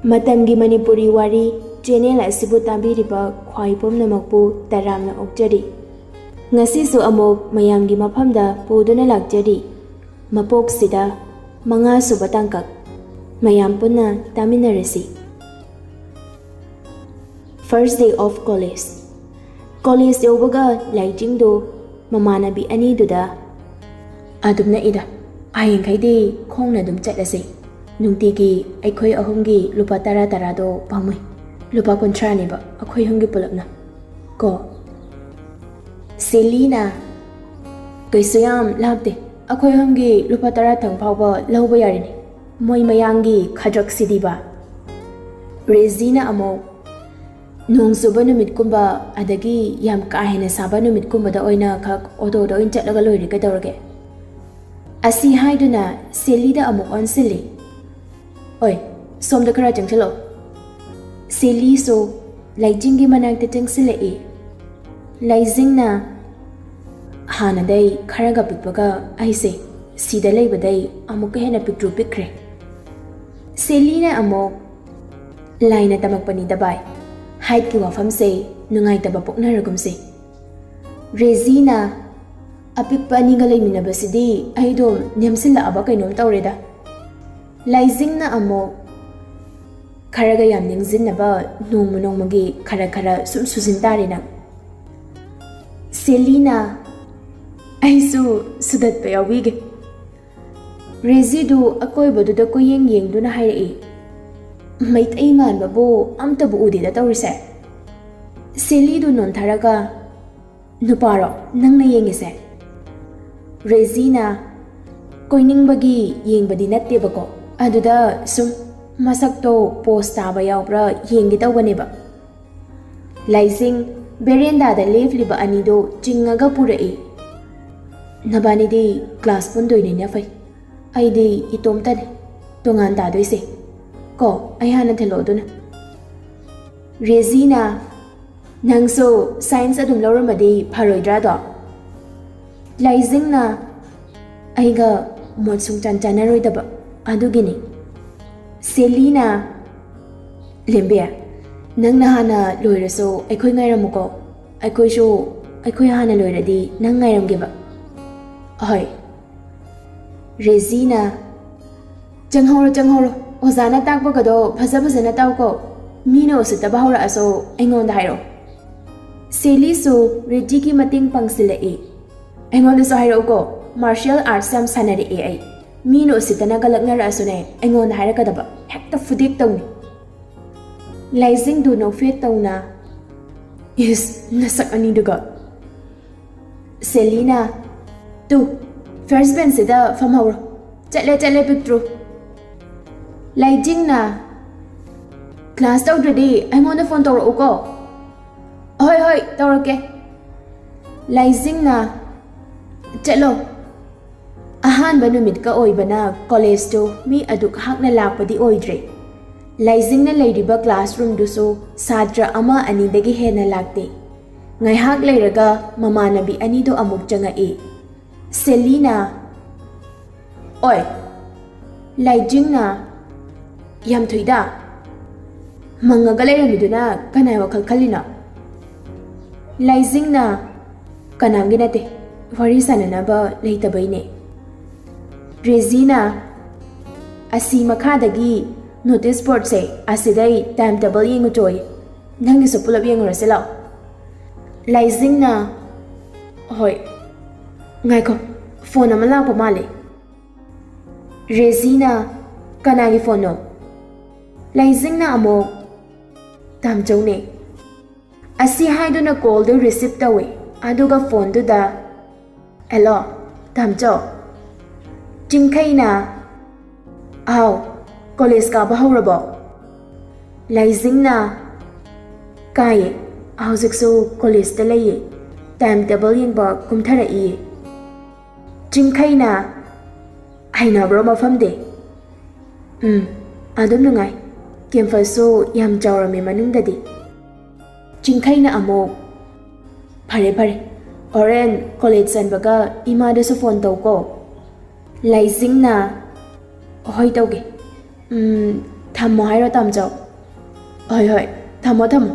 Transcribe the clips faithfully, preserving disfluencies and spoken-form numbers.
ꯃꯇꯝꯒꯤ ꯃꯅꯤꯄꯨꯔꯤ ꯋꯥꯔꯤ ꯆꯦꯅꯦꯜ ꯑꯁꯤꯕꯨ ꯇꯥꯕꯤꯔꯤꯕ ꯈ꯭ꯋꯥꯏ ꯄꯨꯝꯅꯃꯛꯄꯨ ꯇꯔꯥꯝꯅ ꯑꯣꯛꯆꯔꯤ꯫ ꯉꯁꯤꯁꯨ ꯑꯃꯨꯛ ꯃꯌꯥꯝꯒꯤ ꯃꯐꯝꯗ ꯄꯨꯗꯨꯅ ꯂꯥꯛꯆꯔꯤ꯫ ꯃꯄꯣꯛꯁꯤꯗ ꯃꯉꯥ ꯁꯨꯕ ꯇꯥꯡꯀꯛ꯫ ꯃꯌꯥꯝ ꯄꯨꯟꯅ ꯇꯥꯃꯤꯟꯅꯔꯁꯤ꯫ First day of college꯫ College ꯌꯧꯕꯒ ꯂꯥꯏꯖꯤꯡꯗꯨ ꯃꯃꯥꯟꯅꯕꯤ ꯑꯅꯤꯗꯨꯗ, "ꯑꯗꯨꯝ ꯅꯛꯏꯗ, ꯍꯌꯦꯡꯈꯩꯗꯤ ꯈꯣꯡꯅ ꯑꯗꯨꯝ ꯆꯠꯂꯁꯤ꯫ ꯅꯨꯡꯇꯤꯒꯤ ꯑꯩꯈꯣꯏ ꯑꯍꯨꯝꯒꯤ ꯂꯨꯄꯥ ꯇꯔꯥ ꯇꯔꯥꯗꯣ ꯄꯥꯝꯃꯨꯏ꯫ ꯂꯨꯄꯥ ꯀꯨꯟꯊ꯭ꯔꯥꯅꯦꯕ ꯑꯩꯈꯣꯏ ꯑꯍꯨꯝꯒꯤ ꯄꯨꯂꯞꯅ ꯀꯣ꯫" ꯁꯦꯂꯤꯅ, "ꯀꯩꯁꯨ ꯌꯥꯝ ꯂꯥꯞꯇꯦ, ꯑꯩꯈꯣꯏ ꯑꯍꯨꯝꯒꯤ ꯂꯨꯄꯥ ꯇꯔꯥ ꯇꯪ ꯐꯥꯎꯕ ꯂꯧꯕ ꯌꯥꯔꯤꯅꯤ, ꯃꯣꯏ ꯃꯌꯥꯡꯒꯤ ꯈꯗ꯭ꯔꯛꯁꯤꯗꯤꯕ꯫" ꯔꯦꯖꯤꯅ ꯑꯃꯨꯛ, "ꯅꯣꯡ ꯆꯨꯕ ꯅꯨꯃꯤꯠꯀꯨꯝꯕ, ꯑꯗꯒꯤ ꯌꯥꯝ ꯀꯥ ꯍꯦꯟꯅ ꯁꯥꯕ ꯅꯨꯃꯤꯠꯀꯨꯝꯕꯗ ꯑꯣꯏꯅ ꯈꯛ ꯑꯣꯇꯣꯗ ꯑꯣꯏꯅ ꯆꯠꯂꯒ ꯂꯣꯏꯔꯦ, ꯀꯩꯗꯧꯔꯒꯦ?" ꯑꯁꯤ ꯍꯥꯏꯗꯨꯅ ꯁꯦꯂꯤꯗ ꯑꯃꯨꯛ ꯑꯣꯟꯁꯤꯜꯂꯤ꯫ "ꯑꯣꯏ, ꯁꯣꯝꯗ ꯈꯔ ꯆꯪꯁꯤꯜꯂꯛꯑꯣ꯫" ꯁꯦꯂꯤꯁꯨ ꯂꯥꯏꯖꯤꯡꯒꯤ ꯃꯅꯥꯛꯇ ꯆꯪꯁꯤꯜꯂꯛꯏ꯫ ꯂꯥꯏꯖꯤꯡꯅ, "ꯍꯥꯟꯅꯗꯩ ꯈꯔꯒ ꯄꯤꯛꯄꯒ ꯑꯩꯁꯦ ꯁꯤꯗ ꯂꯩꯕꯗꯩ ꯑꯃꯨꯛꯀ ꯍꯦꯟꯅ ꯄꯤꯛꯇ꯭ꯔꯨ ꯄꯤꯛꯈ꯭ꯔꯦ꯫" ꯁꯦꯂꯤꯅ ꯑꯃꯨꯛ, "ꯂꯥꯏꯅ ꯇꯝꯃꯛꯄꯅꯤꯗ ꯚꯥꯏ, ꯍꯥꯏꯠꯀꯤ ꯋꯥꯐꯝꯁꯦ ꯅꯨꯡꯉꯥꯏꯇꯕ ꯄꯣꯛꯅꯔꯒꯨꯝꯁꯦ꯫" ꯔꯦꯖꯤꯅ, "ꯑꯄꯤꯛꯄ ꯑꯅꯤꯒ ꯂꯩꯃꯤꯟꯅꯕꯁꯤꯗꯤ ꯑꯩꯗꯣ ꯅꯦꯝꯁꯤꯜꯂꯛꯑꯕ ꯀꯩꯅꯣꯝ ꯇꯧꯔꯦꯗ꯫" ꯂꯥꯏꯖꯤꯡꯅ ꯑꯃꯨꯛ, "ꯈꯔꯒ ꯌꯥꯝ ꯅꯤꯡꯁꯤꯟꯅꯕ ꯅꯣꯡꯃ ꯅꯣꯡꯃꯒꯤ ꯈꯔ ꯈꯔ ꯁꯨꯝ ꯁꯨꯖꯤꯟ ꯇꯥꯔꯦ ꯅꯪ꯫" ꯁꯦꯂꯤꯅ, "ꯑꯩꯁꯨ ꯁꯨꯗꯠꯄ ꯌꯥꯎꯕꯤꯒꯦ꯫" ꯔꯦꯖꯤꯗꯨ ꯑꯀꯣꯏꯕꯗꯨꯗ ꯀꯣꯏꯌꯦꯡ ꯌꯦꯡꯗꯨꯅ ꯍꯥꯏꯔꯛꯏ, "ꯃꯩꯇꯩ ꯃꯥꯟꯕꯕꯨ ꯑꯝꯇꯕꯨ ꯎꯗꯦꯗ ꯇꯧꯔꯤꯁꯦ꯫" ꯁꯦꯂꯤꯗꯨ ꯅꯣꯟꯊꯔꯒ, "ꯅꯨꯄꯥꯔꯣ ꯅꯪꯅ ꯌꯦꯡꯉꯤꯁꯦ?" ꯔꯦꯖꯤꯅ, "ꯀꯣꯏꯅꯤꯡꯕꯒꯤ ꯌꯦꯡꯕꯗꯤ ꯅꯠꯇꯦꯕꯀꯣ, ꯑꯗꯨꯗ ꯁꯨꯝ ꯃꯁꯛꯇꯣ ꯄꯣꯁ ꯇꯥꯕ ꯌꯥꯎꯕ꯭ꯔꯥ ꯌꯦꯡꯒꯦ ꯇꯧꯕꯅꯦꯕ꯫" ꯂꯥꯏꯖꯤꯡ ꯕꯦꯔꯦꯟꯗꯥꯗ ꯂꯦꯞꯂꯤꯕ ꯑꯅꯤꯗꯣ ꯆꯤꯡꯉꯒ ꯄꯨꯔꯛꯏ꯫ "ꯅꯕꯥꯅꯤꯗꯤ ꯀ꯭ꯂꯥꯁ ꯄꯨꯟꯗꯣꯏꯅꯤꯅ ꯐꯩ, ꯑꯩꯗꯤ ꯏꯇꯣꯝꯇꯅꯦ ꯇꯣꯉꯥꯟ ꯇꯥꯗꯣꯏꯁꯦ꯫ ꯀꯣ, ꯑꯩ ꯍꯥꯟꯅ ꯊꯤꯜꯂꯛꯑꯣ ꯑꯗꯨꯅ꯫" ꯔꯦꯖꯤꯅ, "ꯅꯪꯁꯨ ꯁꯥꯏꯟꯁ ꯑꯗꯨꯝ ꯂꯧꯔꯝꯃꯗꯤ ꯐꯔꯣꯏꯗ꯭ꯔꯥꯗꯣ?" ꯂꯥꯏꯖꯤꯡꯅ, "ꯑꯩꯒ ꯃꯣꯠ ꯁꯨꯡꯆꯥꯟ ꯆꯥꯟꯅꯔꯣꯏꯗꯕ ꯑꯗꯨꯒꯤꯅꯤ꯫" ꯁꯦꯂꯤꯅ, ꯂꯦꯝꯕꯤ, ꯅꯪꯅ ꯍꯥꯟꯅ ꯂꯣꯏꯔꯁꯨ ꯑꯩꯈꯣꯏ ꯉꯥꯏꯔꯝꯃꯨꯀꯣ꯫ ꯑꯩꯈꯣꯏꯁꯨ, ꯑꯩꯈꯣꯏ ꯍꯥꯟꯅ ꯂꯣꯏꯔꯗꯤ ꯅꯪ ꯉꯥꯏꯔꯝꯒꯦꯕ꯫ ꯑꯍꯣꯏ꯫ ꯔꯦꯖꯤꯅ, "ꯆꯪꯍꯧꯔꯣ, ꯆꯪꯍꯧꯔꯣ꯫ ꯑꯣꯖꯥꯅ ꯇꯥꯛꯄꯒꯗꯣ ꯐꯖ ꯐꯖꯅ ꯇꯥꯎꯀꯣ꯫ ꯃꯤꯅ ꯎꯁꯤꯠꯇꯕ ꯍꯧꯔꯛꯑꯁꯨ ꯑꯩꯉꯣꯟꯗ ꯍꯥꯏꯔꯛꯑꯣ꯫" ꯁꯦꯂꯤꯁꯨ ꯔꯦꯖꯤꯒꯤ ꯃꯇꯦꯡ ꯄꯥꯡꯁꯤꯜꯂꯛꯏ꯫ "ꯑꯩꯉꯣꯟꯗꯁꯨ ꯍꯥꯏꯔꯛꯎꯀꯣ꯫ ꯃꯥꯔꯁꯤꯌꯦꯜ ꯑꯥꯔꯠꯁ ꯌꯥꯝ ꯁꯥꯟꯅꯔꯛꯑꯦ ꯑꯩ꯫ ꯃꯤꯅ ꯎꯁꯤꯠꯇꯅꯒ ꯂꯛꯅꯔꯛꯑꯁꯨꯅꯦ, ꯑꯩꯉꯣꯟꯗ ꯍꯥꯏꯔꯛꯀꯗꯕ꯫ ꯍꯦꯛꯇ ꯐꯨꯗꯦꯛ ꯇꯧꯅꯤ꯫" ꯂꯥꯏꯖꯤꯡꯗꯨ ꯅꯣꯛꯐꯦꯠ ꯇꯧꯅ, "ꯏꯁ, ꯅꯁꯛ ꯑꯅꯤꯗꯨꯒ!" ꯁꯦꯂꯤꯅ, "ꯇꯨ, ꯐꯥꯔꯁ ꯕꯦꯟꯁꯁꯤꯗ ꯐꯝꯍꯧꯔꯣ꯫ ꯆꯠꯂꯦ, ꯆꯠꯂꯦ, ꯄꯤꯛꯇ꯭ꯔꯨ꯫" ꯂꯥꯏꯖꯤꯡꯅ, "ꯀ꯭ꯂꯥꯁ ꯇꯧꯗ꯭ꯔꯗꯤ ꯑꯩꯉꯣꯟꯗ ꯐꯣꯟ ꯇꯧꯔꯛꯎꯀꯣ꯫" "ꯍꯣꯏ, ꯍꯣꯏ, ꯇꯧꯔꯛꯀꯦ꯫" ꯂꯥꯏꯖꯤꯡꯅ, "ꯆꯠꯂꯣ꯫" ꯑꯍꯥꯟꯕ ꯅꯨꯃꯤꯠꯀ ꯑꯣꯏꯕꯅ ꯀꯣꯂꯦꯖꯇꯨ ꯃꯤ ꯑꯗꯨꯛ ꯍꯥꯛꯅ ꯂꯥꯛꯄꯗꯤ ꯑꯣꯏꯗ꯭ꯔꯦ꯫ ꯂꯥꯏꯖꯤꯡꯅ ꯂꯩꯔꯤꯕ ꯀ꯭ꯂꯥꯁꯔꯨꯝꯗꯨꯁꯨ ꯁꯥꯇ꯭ꯔ ꯑꯃ ꯑꯅꯤꯗꯒꯤ ꯍꯦꯟꯅ ꯂꯥꯛꯇꯦ꯫ ꯉꯥꯏꯍꯥꯛ ꯂꯩꯔꯒ ꯃꯃꯥꯟꯅꯕꯤ ꯑꯅꯤꯗꯨ ꯑꯃꯨꯛ ꯆꯪꯉꯛꯏ꯫ ꯁꯦꯂꯤꯅ, "ꯑꯣꯏ꯫" ꯂꯥꯏꯖꯤꯡꯅ, "ꯌꯥꯝ ꯊꯨꯏꯗ꯫ ꯃꯪꯉꯒ ꯂꯩꯔꯝꯃꯤꯗꯨꯅ ꯀꯅꯥꯏ ꯋꯥꯈꯜ ꯈꯜꯂꯤꯅꯣ?" ꯂꯥꯏꯖꯤꯡꯅ, "ꯀꯅꯥꯝꯒꯤ ꯅꯠꯇꯦ, ꯋꯥꯔꯤ ꯁꯥꯟꯅꯅꯕ ꯂꯩꯇꯕꯩꯅꯦ꯫" ꯔꯦꯖꯤꯅ, "ꯑꯁꯤ ꯃꯈꯥꯗꯒꯤ ꯅꯣꯇꯤꯁ ꯕꯣꯔꯗꯁꯦ, ꯑꯁꯤꯗꯩ ꯇꯥꯏꯝ ꯇꯦꯕꯜ ꯌꯦꯡꯉꯨꯆꯣꯌꯦ꯫ ꯅꯪꯒꯤꯁꯨ ꯄꯨꯂꯞ ꯌꯦꯡꯉꯨꯔꯁꯤ ꯂꯥꯛꯑꯣ꯫" ꯂꯥꯏꯖꯤꯡꯅ, "ꯍꯣꯏ꯫ ꯉꯥꯏꯈꯣ, ꯐꯣꯟ ꯑꯃ ꯂꯥꯛꯄ ꯃꯥꯜꯂꯦ꯫" ꯔꯦꯖꯤꯅ, "ꯀꯅꯥꯒꯤ ꯐꯣꯟꯅꯣ?" ꯂꯥꯏꯖꯤꯡꯅ ꯑꯃꯨꯛ, "ꯇꯥꯝꯆꯧꯅꯦ꯫" ꯑꯁꯤ ꯍꯥꯏꯗꯨꯅ ꯀꯣꯜꯗꯨ ꯔꯤꯁꯤꯞ ꯇꯧꯏ, ꯑꯗꯨꯒ ꯐꯣꯟꯗꯨꯗ, "ꯍꯦꯜꯂꯣ, ꯇꯥꯝꯆꯧ?" ꯆꯤꯡꯈꯩꯅ, "ꯍꯥꯎ, ꯀꯣꯂꯦꯖ ꯀꯥꯕ ꯍꯧꯔꯕꯣ?" ꯂꯥꯏꯖꯤꯡꯅ, "ꯀꯥꯏꯌꯦ, ꯍꯧꯖꯤꯛꯁꯨ ꯀꯣꯂꯦꯖꯇ ꯂꯩꯌꯦ, ꯇꯥꯏꯝ ꯇꯦꯕꯜ ꯌꯦꯡꯕ ꯀꯨꯝꯊꯔꯛꯏꯌꯦ꯫" ꯆꯤꯡꯈꯩꯅ, "ꯍꯩꯅꯕ꯭ꯔꯣ ꯃꯐꯝꯗꯤ?" "ꯎꯝ, ꯑꯗꯨꯝ ꯅꯨꯡꯉꯥꯏ꯫ ꯀꯦꯝꯄꯁꯁꯨ ꯌꯥꯝ ꯆꯥꯎꯔꯝꯃꯦ ꯃꯅꯨꯡꯗꯗꯤ꯫" ꯆꯤꯡꯈꯩꯅ ꯑꯃꯨꯛ, "ꯐꯔꯦ, ꯐꯔꯦ꯫ ꯍꯣꯔꯦꯟ ꯀꯣꯂꯦꯖ ꯆꯟꯕꯒ ꯏꯃꯥꯗꯁꯨ ꯐꯣꯟ ꯇꯧꯀꯣ꯫" ꯂꯥꯏꯖꯤꯡꯅ, "ꯍꯣꯏ, ꯇꯧꯒꯦ꯫ ꯎꯝ, ꯊꯝꯃꯣ ꯍꯥꯏꯔꯣ, ꯇꯥꯝꯆꯧ?" "ꯍꯣꯏ ꯍꯣꯏ, ꯊꯝꯃꯣ ꯊꯝꯃꯣ"꯫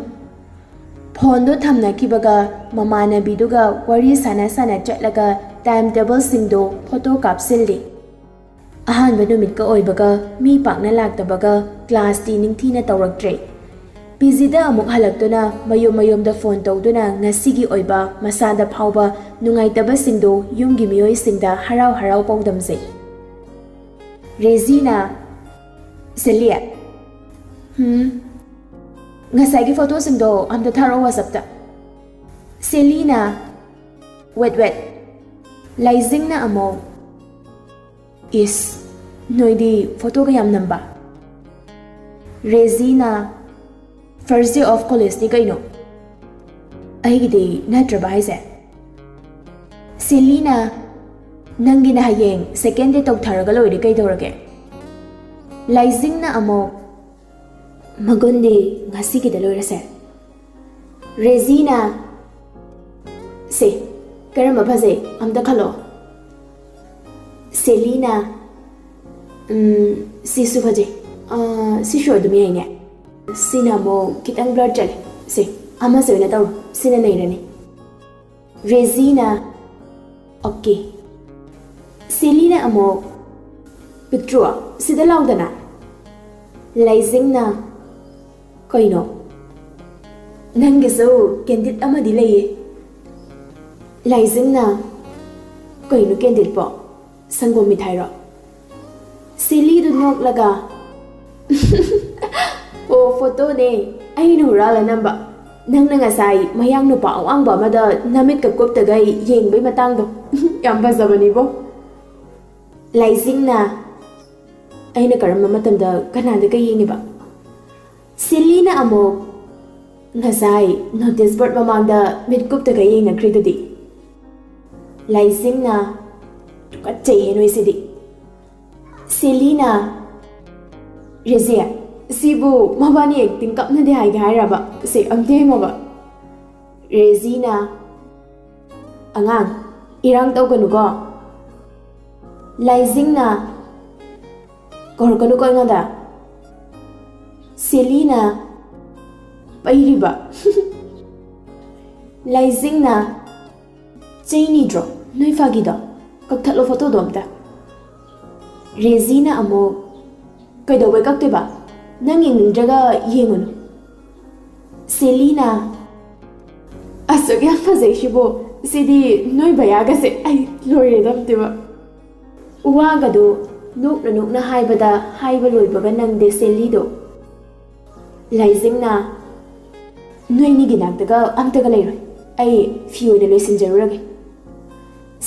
ꯐꯣꯟꯗꯣ ꯊꯝꯅꯈꯤꯕꯒ ꯃꯃꯥꯟꯅꯕꯤꯗꯨꯒ ꯋꯥꯔꯤ ꯁꯥꯟꯅ ꯁꯥꯟꯅ ꯆꯠꯂꯒ ꯇꯥꯏꯝ ꯇꯦꯕꯜꯁꯤꯡꯗꯣ ꯐꯣꯇꯣ ꯀꯥꯞꯁꯤꯜꯂꯤ꯫ ꯑꯍꯥꯟꯕ ꯅꯨꯃꯤꯠꯀ ꯑꯣꯏꯕꯒ ꯃꯤ ꯄꯥꯛꯅ ꯂꯥꯛꯇꯕꯒ ꯀ꯭ꯂꯥꯁꯇꯤ ꯅꯤꯡꯊꯤꯅ ꯇꯧꯔꯛꯇ꯭ꯔꯦ꯫ ꯄꯤ ꯖꯤꯗ ꯑꯃꯨꯛ ꯍꯜꯂꯛꯇꯨꯅ ꯃꯌꯨꯝ ꯃꯌꯨꯝꯗ ꯐꯣꯟ ꯇꯧꯗꯨꯅ ꯉꯁꯤꯒꯤ ꯑꯣꯏꯕ ꯃꯁꯥꯗ ꯐꯥꯎꯕ ꯅꯨꯡꯉꯥꯏꯇꯕꯁꯤꯡꯗꯣ ꯌꯨꯝꯒꯤ ꯃꯤꯑꯣꯏꯁꯤꯡꯗ ꯍꯔꯥꯎ ꯍꯔꯥꯎ ꯄꯥꯎꯗꯝꯖꯩ꯫ ꯔꯦꯖꯤꯅ, "ꯁꯦꯂꯤ, ꯍꯝ, ꯉꯁꯥꯏꯒꯤ ꯐꯣꯇꯣꯁꯤꯡꯗꯣ ꯑꯝꯇ ꯊꯥꯔꯛꯑꯣ WhatsAppꯇ"꯫ ꯁꯦꯂꯤꯅ, "Wait, wait"꯫ ꯂꯥꯏꯖꯤꯡꯅ ꯑꯃꯨꯛ, "ꯏꯁ, ꯅꯣꯏꯗꯤ ꯐꯣꯇꯣꯒ ꯌꯥꯝ ꯅꯝꯕ"꯫ ꯔꯦꯖꯤꯅ, "First day of collegeꯅꯤ ꯀꯩꯅꯣ꯫ ꯑꯩꯒꯤꯗꯤ ꯅꯠꯇ꯭ꯔꯕ ꯍꯥꯏꯁꯦ"꯫ ꯁꯦꯂꯤꯅ, "ꯅꯪꯒꯤꯅ ꯍꯌꯦꯡ second day ꯇꯧꯊꯔꯒ ꯂꯣꯏꯔꯦ, ꯀꯩꯗꯧꯔꯒꯦ"꯫ ꯂꯥꯏꯖꯤꯡꯅ ꯑꯃꯨꯛ, "ꯃꯒꯨꯟꯗꯤ ꯉꯁꯤꯒꯤꯗ ꯂꯣꯏꯔꯁꯦ"꯫ ꯔꯦꯖꯤꯅ, "ꯁꯦ, ꯀꯔꯝꯕ ꯐꯖꯩ? ꯑꯝꯇ ꯈꯜꯂꯣ"꯫ ꯁꯦꯂꯤꯅ, "ꯎꯝ, ꯁꯤꯁꯨ ꯐꯖꯩ꯫ ꯑꯥ, ꯁꯤꯁꯨ ꯑꯗꯨꯝ ꯌꯥꯏꯅꯦ꯫ ꯁꯤꯅ ꯑꯃꯨꯛ ꯈꯤꯇꯪ blur ꯆꯠꯂꯦ꯫ ꯁꯦ, ꯑꯃꯁꯦ ꯑꯣꯏꯅ ꯇꯧꯔꯣ꯫ ꯁꯤꯅ ꯅꯩꯔꯅꯤ"꯫ ꯔꯦꯖꯤꯅ, "ꯑꯣꯀꯦ"꯫ ꯁꯦꯂꯤꯅ ꯑꯃꯨꯛ, "ꯄꯤꯛꯇ꯭ꯔꯨ, ꯁꯤꯗ ꯂꯥꯎꯗꯅ"꯫ ꯂꯥꯏꯖꯤꯡꯅ, "ꯀꯩꯅꯣ? ꯅꯪꯒꯤꯁꯨ candid ꯑꯃꯗꯤ ꯂꯩꯌꯦ"꯫ ꯂꯥꯏꯖꯤꯡꯅ, "ꯀꯩꯅꯣ candidꯄꯣ? ꯁꯪꯒꯣꯝ ꯃꯤꯊꯥꯏꯔꯣ?" ꯁꯦꯂꯤꯗꯨ ꯅꯣꯛꯂꯒ, "ꯑꯣ, ꯐꯣꯇꯣꯅꯦ, ꯑꯩꯅ ꯍꯨꯔꯥꯜꯂ ꯅꯝꯕ꯫ ꯅꯪꯅ ꯉꯁꯥꯏ ꯃꯌꯥꯡ ꯅꯨꯄꯥ ꯑꯋꯥꯡꯕ ꯑꯃꯗ ꯅꯃꯤꯠꯀ ꯀꯨꯞꯇꯒꯩ ꯌꯦꯡꯕꯩ ꯃꯇꯥꯡꯗꯣ꯫ ꯌꯥꯝ ꯐꯖꯕꯅꯤꯕꯣ"꯫ ꯂꯥꯏꯖꯤꯡꯅ, "ꯑꯩꯅ ꯀꯔꯝꯕ ꯃꯇꯝꯗ ꯀꯅꯥꯗꯒ ꯌꯦꯡꯉꯤꯕ?" ꯁꯦꯂꯤꯅ ꯑꯃꯨꯛ, "ꯉꯁꯥꯏ notice board ꯃꯃꯥꯡꯗ ꯃꯤꯠ ꯀꯨꯞꯇꯒ ꯌꯦꯡꯅꯈ꯭ꯔꯤꯗꯨꯗꯤ"꯫ ꯂꯥꯏꯖꯤꯡꯅ, "ꯇꯨꯀꯠꯆꯩꯍꯦ ꯅꯣꯏꯁꯤꯗꯤ"꯫ ꯁꯦꯂꯤꯅ, "ꯔꯦꯖꯤ, ꯁꯤꯕꯨ ꯃꯕꯥꯅꯤ acting ꯀꯞꯅꯗꯦ ꯍꯥꯏꯒꯦ ꯍꯥꯏꯔꯕ? ꯁꯦ, ꯑꯝꯇ ꯌꯦꯡꯉꯣꯕ"꯫ ꯔꯦꯖꯤꯅ, "ꯑꯉꯥꯡ, ꯏꯔꯥꯡ ꯇꯧꯒꯅꯨꯀꯣ"꯫ ꯂꯥꯏꯖꯤꯡꯅ, "ꯀꯧꯔꯛꯀꯅꯨꯀꯣ ꯑꯩꯉꯣꯟꯗ"꯫ ꯁꯦꯂꯤꯅ, ꯄꯩꯔꯤꯕ꯫ ꯂꯥꯏꯖꯤꯡꯅ, "ꯆꯩꯅꯤꯗ꯭ꯔꯣ ꯅꯣꯏ ꯐꯥꯒꯤꯗꯣ? ꯀꯛꯊꯠꯂꯣ ꯐꯣꯇꯣꯗꯣ ꯑꯝꯇ"꯫ ꯔꯦꯖꯤꯅ ꯑꯃꯨꯛ, "ꯀꯩꯗꯧꯕꯩ ꯀꯛꯇꯣꯏꯕ? ꯅꯪ ꯌꯦꯡꯅꯤꯡꯗ꯭ꯔꯒ ꯌꯦꯡꯉꯨꯅꯨ"꯫ ꯁꯦꯂꯤꯅ, "ꯑꯁꯨꯛ ꯌꯥꯝ ꯐꯖꯩꯁꯤꯕꯨ, ꯁꯤꯗꯤ ꯅꯣꯏ ꯕꯌꯥꯒꯁꯦ ꯑꯩ ꯂꯣꯏꯔꯦꯗ ꯑꯝꯇꯕ"꯫ ꯋꯥꯒꯗꯣ ꯅꯣꯛꯅ ꯅꯣꯛꯅ ꯍꯥꯏꯕꯗ ꯍꯥꯏꯕ ꯂꯣꯏꯕꯒ ꯅꯪꯗꯦ ꯁꯦꯂꯤꯗꯣ꯫ ꯂꯥꯏꯖꯤꯡꯅ, "ꯅꯣꯏꯅꯤꯒꯤ ꯅꯥꯛꯇꯒ ꯑꯝꯇꯒ ꯂꯩꯔꯣꯏ, ꯑꯩ ꯐꯤ ꯑꯣꯏꯅ ꯂꯣꯏꯁꯤꯟꯖꯔꯨꯔꯒꯦ"꯫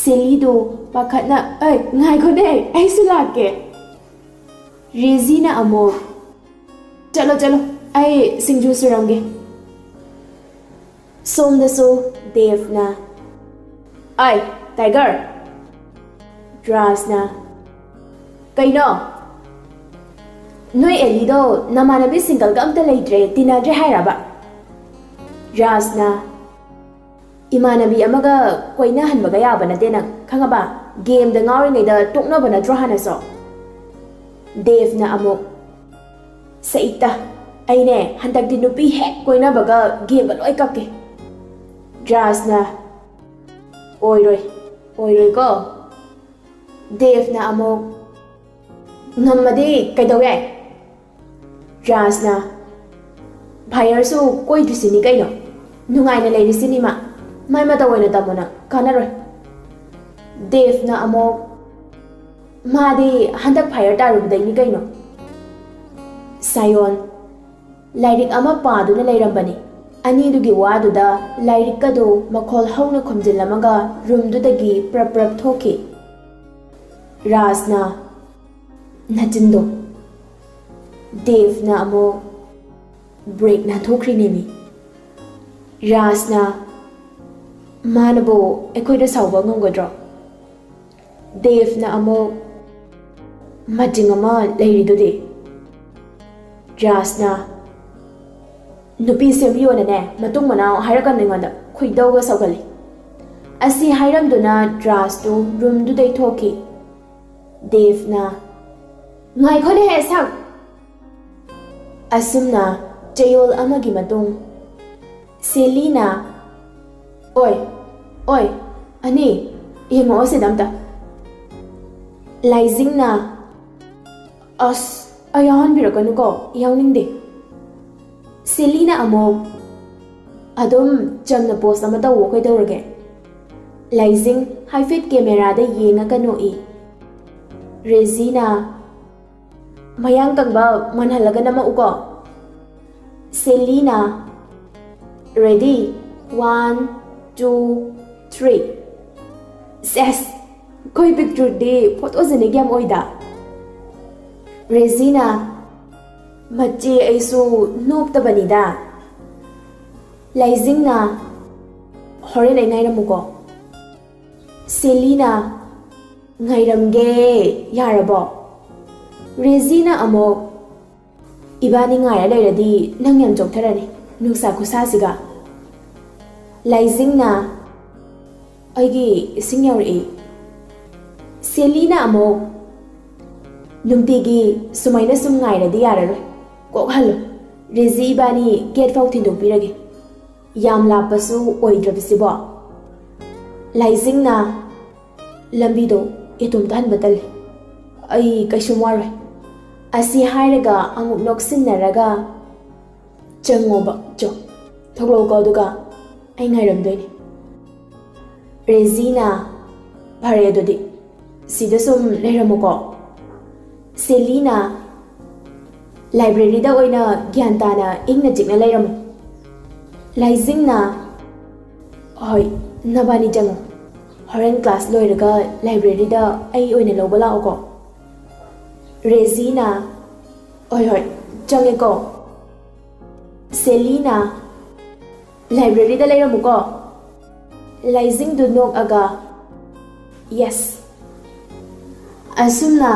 ꯁꯦꯂꯤꯗꯣ ꯄꯥꯈꯠꯅ, "ꯑꯩ ꯉꯥꯏꯈꯣꯅꯦ, ꯑꯩꯁꯨ ꯂꯥꯛꯀꯦ"꯫ ꯔꯦꯖꯤꯅ ꯑꯃꯨꯛ, "ꯆꯠꯂꯣ ꯆꯠꯂꯣ, ꯑꯩ ꯁꯤꯡꯖꯨ ꯁꯨꯔꯝꯒꯦ"꯫ ꯁꯣꯝꯗꯁꯨ ꯗꯦꯕꯅ, "ꯑꯥꯏ, ꯇꯥꯏꯒꯔ"꯫ ꯔꯥꯖꯅ, "ꯀꯩꯅꯣ? ꯅꯣꯏ ꯑꯦꯂꯤꯗꯣ ꯅꯃꯥꯟꯅꯕꯤ ꯁꯤꯡꯒꯜꯒ ꯑꯝꯇ ꯂꯩꯇ꯭ꯔꯦ, ꯇꯤꯟꯅꯗ꯭ꯔꯦ ꯍꯥꯏꯔꯕ?" ꯔꯥꯖꯅ, "ꯏꯃꯥꯟꯅꯕꯤ ꯑꯃꯒ ꯀꯣꯏꯅꯍꯟꯕꯒ ꯌꯥꯕ ꯅꯠꯇꯦ ꯅꯪ, ꯈꯪꯉꯕ? ꯒꯦꯝꯗ ꯉꯥꯎꯔꯤꯉꯩꯗ ꯇꯣꯛꯅꯕ ꯅꯠꯇ꯭ꯔꯣ ꯍꯥꯟꯅꯁꯨ?" ꯗꯦꯕꯅ ꯑꯃꯨꯛ, "ꯁꯩꯇ, ꯑꯩꯅꯦ ꯍꯟꯗꯛꯇꯤ ꯅꯨꯄꯤ ꯍꯦꯛ ꯀꯣꯏꯅꯕꯒ ꯒꯦꯝꯒ ꯂꯣꯏ ꯀꯛꯀꯦ"꯫ ꯔꯥꯖꯅ, "ꯑꯣꯏꯔꯣꯏ, ꯑꯣꯏꯔꯣꯏꯀꯣ"꯫ ꯗꯦꯕꯅ ꯑꯃꯨꯛ, "ꯉꯝꯃꯗꯤ ꯀꯩꯗꯧ ꯌꯥꯏ?" ꯔꯥꯖꯅ, "ꯐꯥꯏꯌꯔꯁꯨ ꯀꯣꯏꯗ꯭ꯔꯤꯁꯤꯅꯤ ꯀꯩꯅꯣ, ꯅꯨꯡꯉꯥꯏꯅ ꯂꯩꯔꯤꯁꯤꯅꯤ ꯃꯥ, ꯃꯥꯏ ꯃꯇꯧ ꯑꯣꯏꯅ ꯇꯝꯃꯣ ꯅꯪ, ꯀꯥꯟꯅꯔꯣꯏ"꯫ ꯗꯦꯕꯅ ꯑꯃꯨꯛ, "ꯃꯥꯗꯤ ꯍꯟꯗꯛ ꯐꯥꯏꯌꯔ ꯇꯥꯔꯨꯕꯗꯩꯅꯤ ꯀꯩꯅꯣ"꯫ ꯁꯥꯌꯣꯟ, ꯂꯥꯏꯔꯤꯛ ꯑꯃ ꯄꯥꯗꯨꯅ ꯂꯩꯔꯝꯕꯅꯤ꯫ ꯑꯅꯤꯗꯨꯒꯤ ꯋꯥꯗꯨꯗ ꯂꯥꯏꯔꯤꯛꯀꯗꯨ ꯃꯈꯣꯜ ꯍꯧꯅ ꯈꯣꯝꯖꯤꯜꯂꯝꯃꯒ ꯔꯨꯝꯗꯨꯗꯒꯤ ꯄ꯭ꯔꯞ ꯄ꯭ꯔꯞ ꯊꯣꯛꯈꯤ꯫ ꯔꯥꯖꯅ, "ꯅꯆꯤꯟꯗꯣ"꯫ ꯗꯦꯕꯅ ꯑꯃꯨꯛ, "ꯕ꯭ꯔꯦꯛ ꯅꯥꯟꯊꯣꯛꯈ꯭ꯔꯤꯅꯦꯃꯤ"꯫ ꯔꯥꯖꯅ, "ꯃꯥꯅꯕꯨ ꯑꯩꯈꯣꯏꯗ ꯁꯥꯎꯕ ꯉꯝꯒꯗ꯭ꯔꯣ?" ꯗꯦꯕꯅ ꯑꯃꯨꯛ, "ꯃꯆꯤꯡ ꯑꯃ ꯂꯩꯔꯤꯗꯨꯗꯤ"꯫ ꯔꯥꯖꯅ, "ꯅꯨꯄꯤ ꯁꯦꯝꯕꯤꯌꯣꯅꯅꯦ ꯃꯇꯨꯡ ꯃꯅꯥꯎ ꯍꯥꯏꯔꯛꯀꯅꯨ ꯑꯩꯉꯣꯟꯗ, ꯈꯣꯏꯗꯧꯒ ꯁꯧꯒꯠꯂꯤ"꯫ ꯑꯁꯤ ꯍꯥꯏꯔꯝꯗꯨꯅ ꯔꯥꯖꯇꯨ ꯔꯨꯝꯗꯨꯗꯩ ꯊꯣꯛꯈꯤ꯫ ꯗꯦꯕꯅ, "ꯉꯥꯏꯈꯣꯅꯦꯍꯦ ꯁꯛ!" ꯑꯁꯨꯝꯅ ꯆꯌꯣꯜ ꯑꯃꯒꯤ ꯃꯇꯨꯡ, ꯁꯦꯂꯤꯅ, "ꯑꯣꯏ, ꯑꯣꯏ, ꯑꯅꯤ, ꯌꯦꯡꯉꯛꯑꯣ ꯁꯤꯗ ꯑꯝꯇ꯫" ꯂꯥꯏꯖꯤꯡꯅ, "ꯑꯁ, ꯑꯩ ꯌꯥꯎꯍꯟꯕꯤꯔꯛꯀꯅꯨꯀꯣ, ꯌꯥꯎꯅꯤꯡꯗꯦ꯫" ꯁꯦꯂꯤꯅ ꯑꯃꯨꯛ, "ꯑꯗꯨꯝ ꯆꯝꯅ ꯄꯣꯁ ꯑꯃ ꯇꯧꯋꯣ, ꯀꯩꯗꯧꯔꯒꯦ?" ꯂꯥꯏꯖꯤꯡ ꯍꯥꯏꯐꯦꯠ ꯀꯦꯃꯦꯔꯥꯗ ꯌꯦꯡꯉꯒ ꯅꯣꯛꯏ꯫ ꯔꯦꯖꯤꯅ, "ꯃꯌꯥꯡ ꯀꯪꯕ ꯃꯥꯟꯍꯜꯂꯒ ꯅꯝꯃꯛꯎꯀꯣ꯫" ꯁꯦꯂꯤꯅ, "Ready, one, two, three꯫ ꯁꯦꯁ, ꯑꯩꯈꯣꯏ ꯄꯤꯛꯇ꯭ꯔꯨꯗꯤ ꯐꯣꯇꯣꯖꯦꯅꯤꯛ ꯌꯥꯝ ꯑꯣꯏꯗ꯫" ꯔꯦꯖꯤꯅ, "ꯃꯆꯦ, ꯑꯩꯁꯨ ꯅꯣꯞꯇꯕꯅꯤꯗ꯫" ꯂꯥꯏꯖꯤꯡꯅ, "ꯍꯣꯔꯦꯟ ꯑꯩ ꯉꯥꯏꯔꯝꯃꯨꯀꯣ꯫" ꯁꯦꯂꯤꯅ, "ꯉꯥꯏꯔꯝꯒꯦ, ꯌꯥꯔꯕꯣ?" ꯔꯦꯖꯤꯅ ꯑꯃꯨꯛ, "ꯏꯕꯥꯅꯤ ꯉꯥꯏꯔ ꯂꯩꯔꯗꯤ ꯅꯪ ꯌꯥꯝ ꯆꯣꯛꯊꯔꯅꯤ, ꯅꯨꯡꯁꯥ ꯈꯨꯁꯥꯁꯤꯒ꯫" ꯂꯥꯏꯖꯤꯡꯅ, "ꯑꯩꯒꯤ ꯏꯁꯤꯡ ꯌꯧꯔꯛꯏ꯫" ꯁꯦꯂꯤꯅ ꯑꯃꯨꯛ, "ꯅꯨꯡꯇꯤꯒꯤ ꯁꯨꯃꯥꯏꯅ ꯁꯨꯝ ꯉꯥꯏꯔꯗꯤ ꯌꯥꯔꯔꯣꯏ, ꯀꯣꯛ ꯍꯜꯂꯣ, ꯔꯦꯖꯤ ꯏꯕꯥꯅꯤ ꯒꯦꯠ ꯐꯥꯎ ꯊꯤꯟꯗꯣꯛꯄꯤꯔꯒꯦ, ꯌꯥꯝ ꯂꯥꯞꯄꯁꯨ ꯑꯣꯏꯗ꯭ꯔꯕꯁꯤꯕꯣ꯫" ꯂꯥꯏꯖꯤꯡꯅ, "ꯂꯝꯕꯤꯗꯣ ꯏꯇꯣꯝꯇ ꯍꯟꯕ ꯇꯜꯂꯤ, ꯑꯩ ꯀꯩꯁꯨꯝ ꯋꯥꯔꯣꯏ꯫" ꯑꯁꯤ ꯍꯥꯏꯔꯒ ꯑꯃꯨꯛ ꯅꯣꯛꯁꯤꯟꯅꯔꯒ, "ꯆꯪꯉꯣꯕ, ꯆꯣ, ꯊꯣꯛꯂꯛꯑꯣꯀꯣ, ꯑꯗꯨꯒ ꯑꯩ ꯉꯥꯏꯔꯝꯗꯣꯏꯅꯤ꯫" ꯔꯦꯖꯤꯅ, "ꯐꯔꯦ ꯑꯗꯨꯗꯤ, ꯁꯤꯗ ꯁꯨꯝ ꯂꯩꯔꯝꯃꯨꯀꯣ꯫" ꯁꯦꯂꯤꯅ, "ꯂꯥꯏꯕ꯭ꯔꯦꯔꯤꯗ ꯑꯣꯏꯅ ꯒ꯭ꯌꯥꯟ ꯇꯥꯅ ꯏꯪꯅ ꯆꯤꯛꯅ ꯂꯩꯔꯝꯃꯨ꯫" ꯂꯥꯏꯖꯤꯡꯅ, "ꯍꯣꯏ, ꯅꯕꯥꯅꯤ ꯆꯪꯉꯣ, ꯍꯣꯔꯦꯟ ꯀ꯭ꯂꯥꯁ ꯂꯣꯏꯔꯒ ꯂꯥꯏꯕ꯭ꯔꯦꯔꯤꯗ ꯑꯩ ꯑꯣꯏꯅ ꯂꯧꯕ ꯂꯥꯛꯑꯣꯀꯣ꯫" ꯔꯦꯖꯤꯅ, "ꯍꯣꯏ, ꯍꯣꯏ, ꯆꯪꯉꯦꯀꯣ꯫" ꯁꯦꯂꯤꯅ, "ꯂꯥꯏꯕ꯭ꯔꯦꯔꯤꯗ ꯂꯩꯔꯝꯃꯨꯀꯣ꯫" ꯂꯥꯏꯖꯤꯡꯗꯨ ꯅꯣꯛꯑꯒ, "ꯌꯦꯁ꯫" ꯑꯁꯨꯝꯅ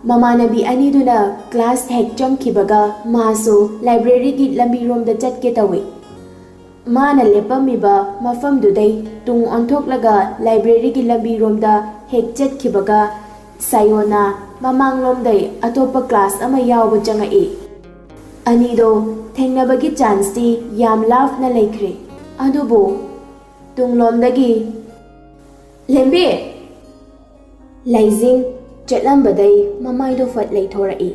ꯃꯃꯥꯟꯅꯕꯤ ꯑꯅꯤꯗꯨꯅ ꯀ꯭ꯂꯥꯁ ꯍꯦꯛ ꯆꯪꯈꯤꯕꯒ ꯃꯥꯁꯨ ꯂꯥꯏꯕ꯭ꯔꯦꯔꯤꯒꯤ ꯂꯝꯕꯤꯔꯣꯝꯗ ꯆꯠꯀꯦ ꯇꯧꯏ꯫ ꯃꯥꯅ ꯂꯦꯞꯄꯝꯃꯤꯕ ꯃꯐꯝꯗꯨꯗꯩ ꯇꯨꯡ ꯑꯣꯟꯊꯣꯛꯂꯒ ꯂꯥꯏꯕ꯭ꯔꯦꯔꯤꯒꯤ ꯂꯝꯕꯤꯔꯣꯝꯗ ꯍꯦꯛ ꯆꯠꯈꯤꯕꯒ ꯁꯥꯌꯣꯅ ꯃꯃꯥꯡꯂꯣꯝꯗꯩ ꯑꯇꯣꯞꯄ ꯀ꯭ꯂꯥꯁ ꯑꯃ ꯌꯥꯎꯕ ꯆꯪꯉꯛꯏ꯫ ꯑꯅꯤꯗꯣ ꯊꯦꯡꯅꯕꯒꯤ ꯆꯥꯟꯁꯇꯤ ꯌꯥꯝ ꯂꯥꯞꯅ ꯂꯩꯈ꯭ꯔꯦ꯫ ꯑꯗꯨꯕꯨ ꯇꯨꯡꯂꯣꯝꯗꯒꯤ, "ꯂꯦꯝꯕꯤ!" ꯂꯩꯖꯤꯡ ꯆꯠꯂꯝꯕꯗꯩ ꯃꯃꯥꯏꯗꯣ ꯐꯠ ꯂꯩꯊꯣꯔꯛꯏ꯫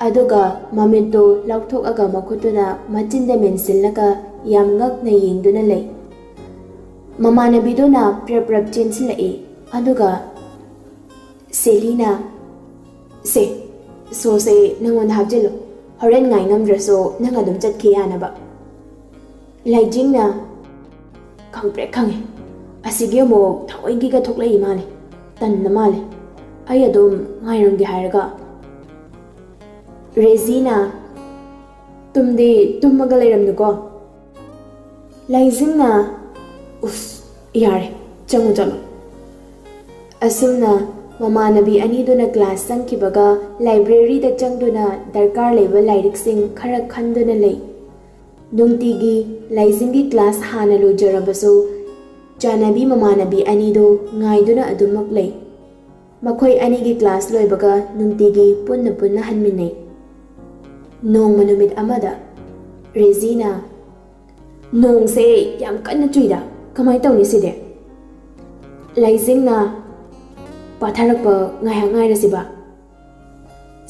ꯑꯗꯨꯒ ꯃꯃꯤꯠꯇꯣ ꯂꯧꯊꯣꯛꯑꯒ ꯃꯈꯨꯠꯇꯨꯅ ꯃꯆꯤꯟꯗ ꯃꯦꯟꯁꯤꯜꯂꯒ ꯌꯥꯝ ꯉꯛꯅ ꯌꯦꯡꯗꯨꯅ ꯂꯩ꯫ ꯃꯃꯥꯟꯅꯕꯤꯗꯨꯅ ꯄ꯭ꯔꯞ ꯄ꯭ꯔꯞ ꯆꯦꯟꯁꯤꯜꯂꯛꯏ꯫ ꯑꯗꯨꯒ ꯁꯦꯂꯤꯅ, "ꯁꯦ, ꯁꯣꯁꯦ ꯅꯪꯉꯣꯟꯗ ꯍꯥꯞꯆꯤꯜꯂꯨ꯫ ꯍꯣꯔꯦꯟ ꯉꯥꯏ ꯉꯝꯗ꯭ꯔꯁꯨ ꯅꯪ ꯑꯗꯨꯝ ꯆꯠꯈꯤ ꯌꯥꯅꯕ꯫" ꯂꯩꯖꯤꯡꯅ, "ꯈꯪꯄ꯭ꯔꯦꯛ ꯈꯪꯉꯦ꯫ ꯑꯁꯤꯒꯤ ꯑꯃꯨꯛ ꯊꯑꯣꯏꯒꯤꯒ ꯊꯣꯛꯂꯛꯏ ꯃꯥꯜꯂꯦ꯫ ꯇꯟꯅ ꯃꯥꯜꯂꯦ꯫ ꯑꯩ ꯑꯗꯨꯝ ꯉꯥꯏꯔꯝꯒꯦ ꯍꯥꯏꯔꯒ꯫" ꯔꯦꯖꯤꯅ, "ꯇꯨꯝꯗꯤ ꯇꯨꯝꯃꯒ ꯂꯩꯔꯝꯅꯨꯀꯣ꯫" ꯂꯩꯖꯤꯡꯅ, "ꯎꯁ, ꯌꯥꯔꯦ, ꯆꯪꯉꯨ ꯆꯠꯂꯣ꯫" ꯑꯁꯨꯝꯅ ꯃꯃꯥꯟꯅꯕꯤ ꯑꯅꯤꯗꯨꯅ ꯀ꯭ꯂꯥꯁ ꯆꯪꯈꯤꯕꯒ ꯂꯥꯏꯕ꯭ꯔꯦꯔꯤꯗ ꯆꯪꯗꯨꯅ ꯗꯔꯀꯥꯔ ꯂꯩꯕ ꯂꯥꯏꯔꯤꯛꯁꯤꯡ ꯈꯔ ꯈꯟꯗꯨꯅ ꯂꯩ꯫ ꯅꯨꯡꯇꯤꯒꯤ ꯂꯩꯖꯤꯡꯒꯤ ꯀ꯭ꯂꯥꯁ ꯍꯥꯟꯅ ꯂꯣꯏꯖꯔꯕꯁꯨ ꯆꯥꯟꯅꯕꯤ ꯃꯃꯥꯟꯅꯕꯤ ꯑꯅꯤꯗꯨ ꯉꯥꯏꯗꯨꯅ ꯑꯗꯨꯃꯛ ꯂꯩ꯫ ꯃꯈꯣꯏ ꯑꯅꯤꯒꯤ ꯀ꯭ꯂꯥꯁ ꯂꯣꯏꯕꯒ ꯅꯨꯡꯇꯤꯒꯤ ꯄꯨꯟꯅ ꯄꯨꯟꯅ ꯍꯟꯃꯤꯟꯅꯩ꯫ ꯅꯣꯡꯃ ꯅꯨꯃꯤꯠ ꯑꯃꯗ ꯔꯦꯖꯤꯅ, "ꯅꯣꯡꯁꯦ ꯌꯥꯝ ꯀꯟꯅ ꯆꯨꯏꯗ, ꯀꯃꯥꯏꯅ ꯇꯧꯅꯤ ꯁꯤꯗꯤ?" ꯂꯩꯖꯤꯡꯅ, "ꯄꯥꯊꯔꯛꯄ ꯉꯥꯏꯍꯥꯛ ꯉꯥꯏꯔꯁꯤꯕ꯫"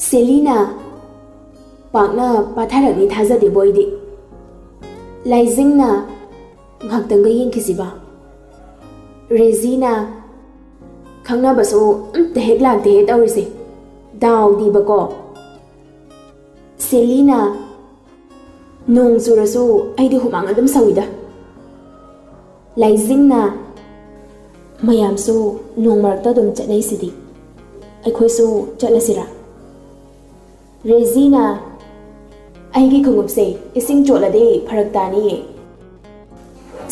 ꯁꯦꯂꯤꯅ, "ꯄꯥꯛꯅ ꯄꯥꯊꯔꯛꯅꯤ ꯊꯥꯖꯗꯦꯕꯣ ꯑꯩꯗꯤ꯫" ꯂꯩꯖꯤꯡꯅ, "ꯉꯥꯛꯇꯪꯒ ꯌꯦꯡꯈꯤꯁꯤꯕ꯫" ꯔꯦꯖꯤꯅ, "ꯈꯪꯅꯕꯁꯨ ꯑꯝꯇ ꯍꯦꯛ ꯂꯥꯛꯇꯦꯍꯦ ꯇꯧꯔꯤꯁꯦ꯫ ꯗꯥꯎꯗꯤꯕꯀꯣ꯫" ꯁꯦꯂꯤꯅ, "ꯅꯣꯡ ꯆꯨꯔꯁꯨ ꯑꯩꯗꯤ ꯍꯨꯃꯥꯡ ꯑꯗꯨꯝ ꯁꯧꯏꯗ꯫" ꯂꯩꯖꯤꯡꯅ, "ꯃꯌꯥꯝꯁꯨ ꯅꯣꯡ ꯃꯔꯛꯇ ꯑꯗꯨꯝ ꯆꯠꯅꯩꯁꯤꯗꯤ, ꯑꯩꯈꯣꯏꯁꯨ ꯆꯠꯂꯁꯤꯔꯥ?" ꯔꯦꯖꯤꯅ, "ꯑꯩꯒꯤ ꯈꯣꯡꯎꯞꯁꯦ ꯏꯁꯤꯡ ꯆꯣꯠꯂꯗꯤ ꯐꯔꯛ ꯇꯥꯅꯤꯌꯦ꯫"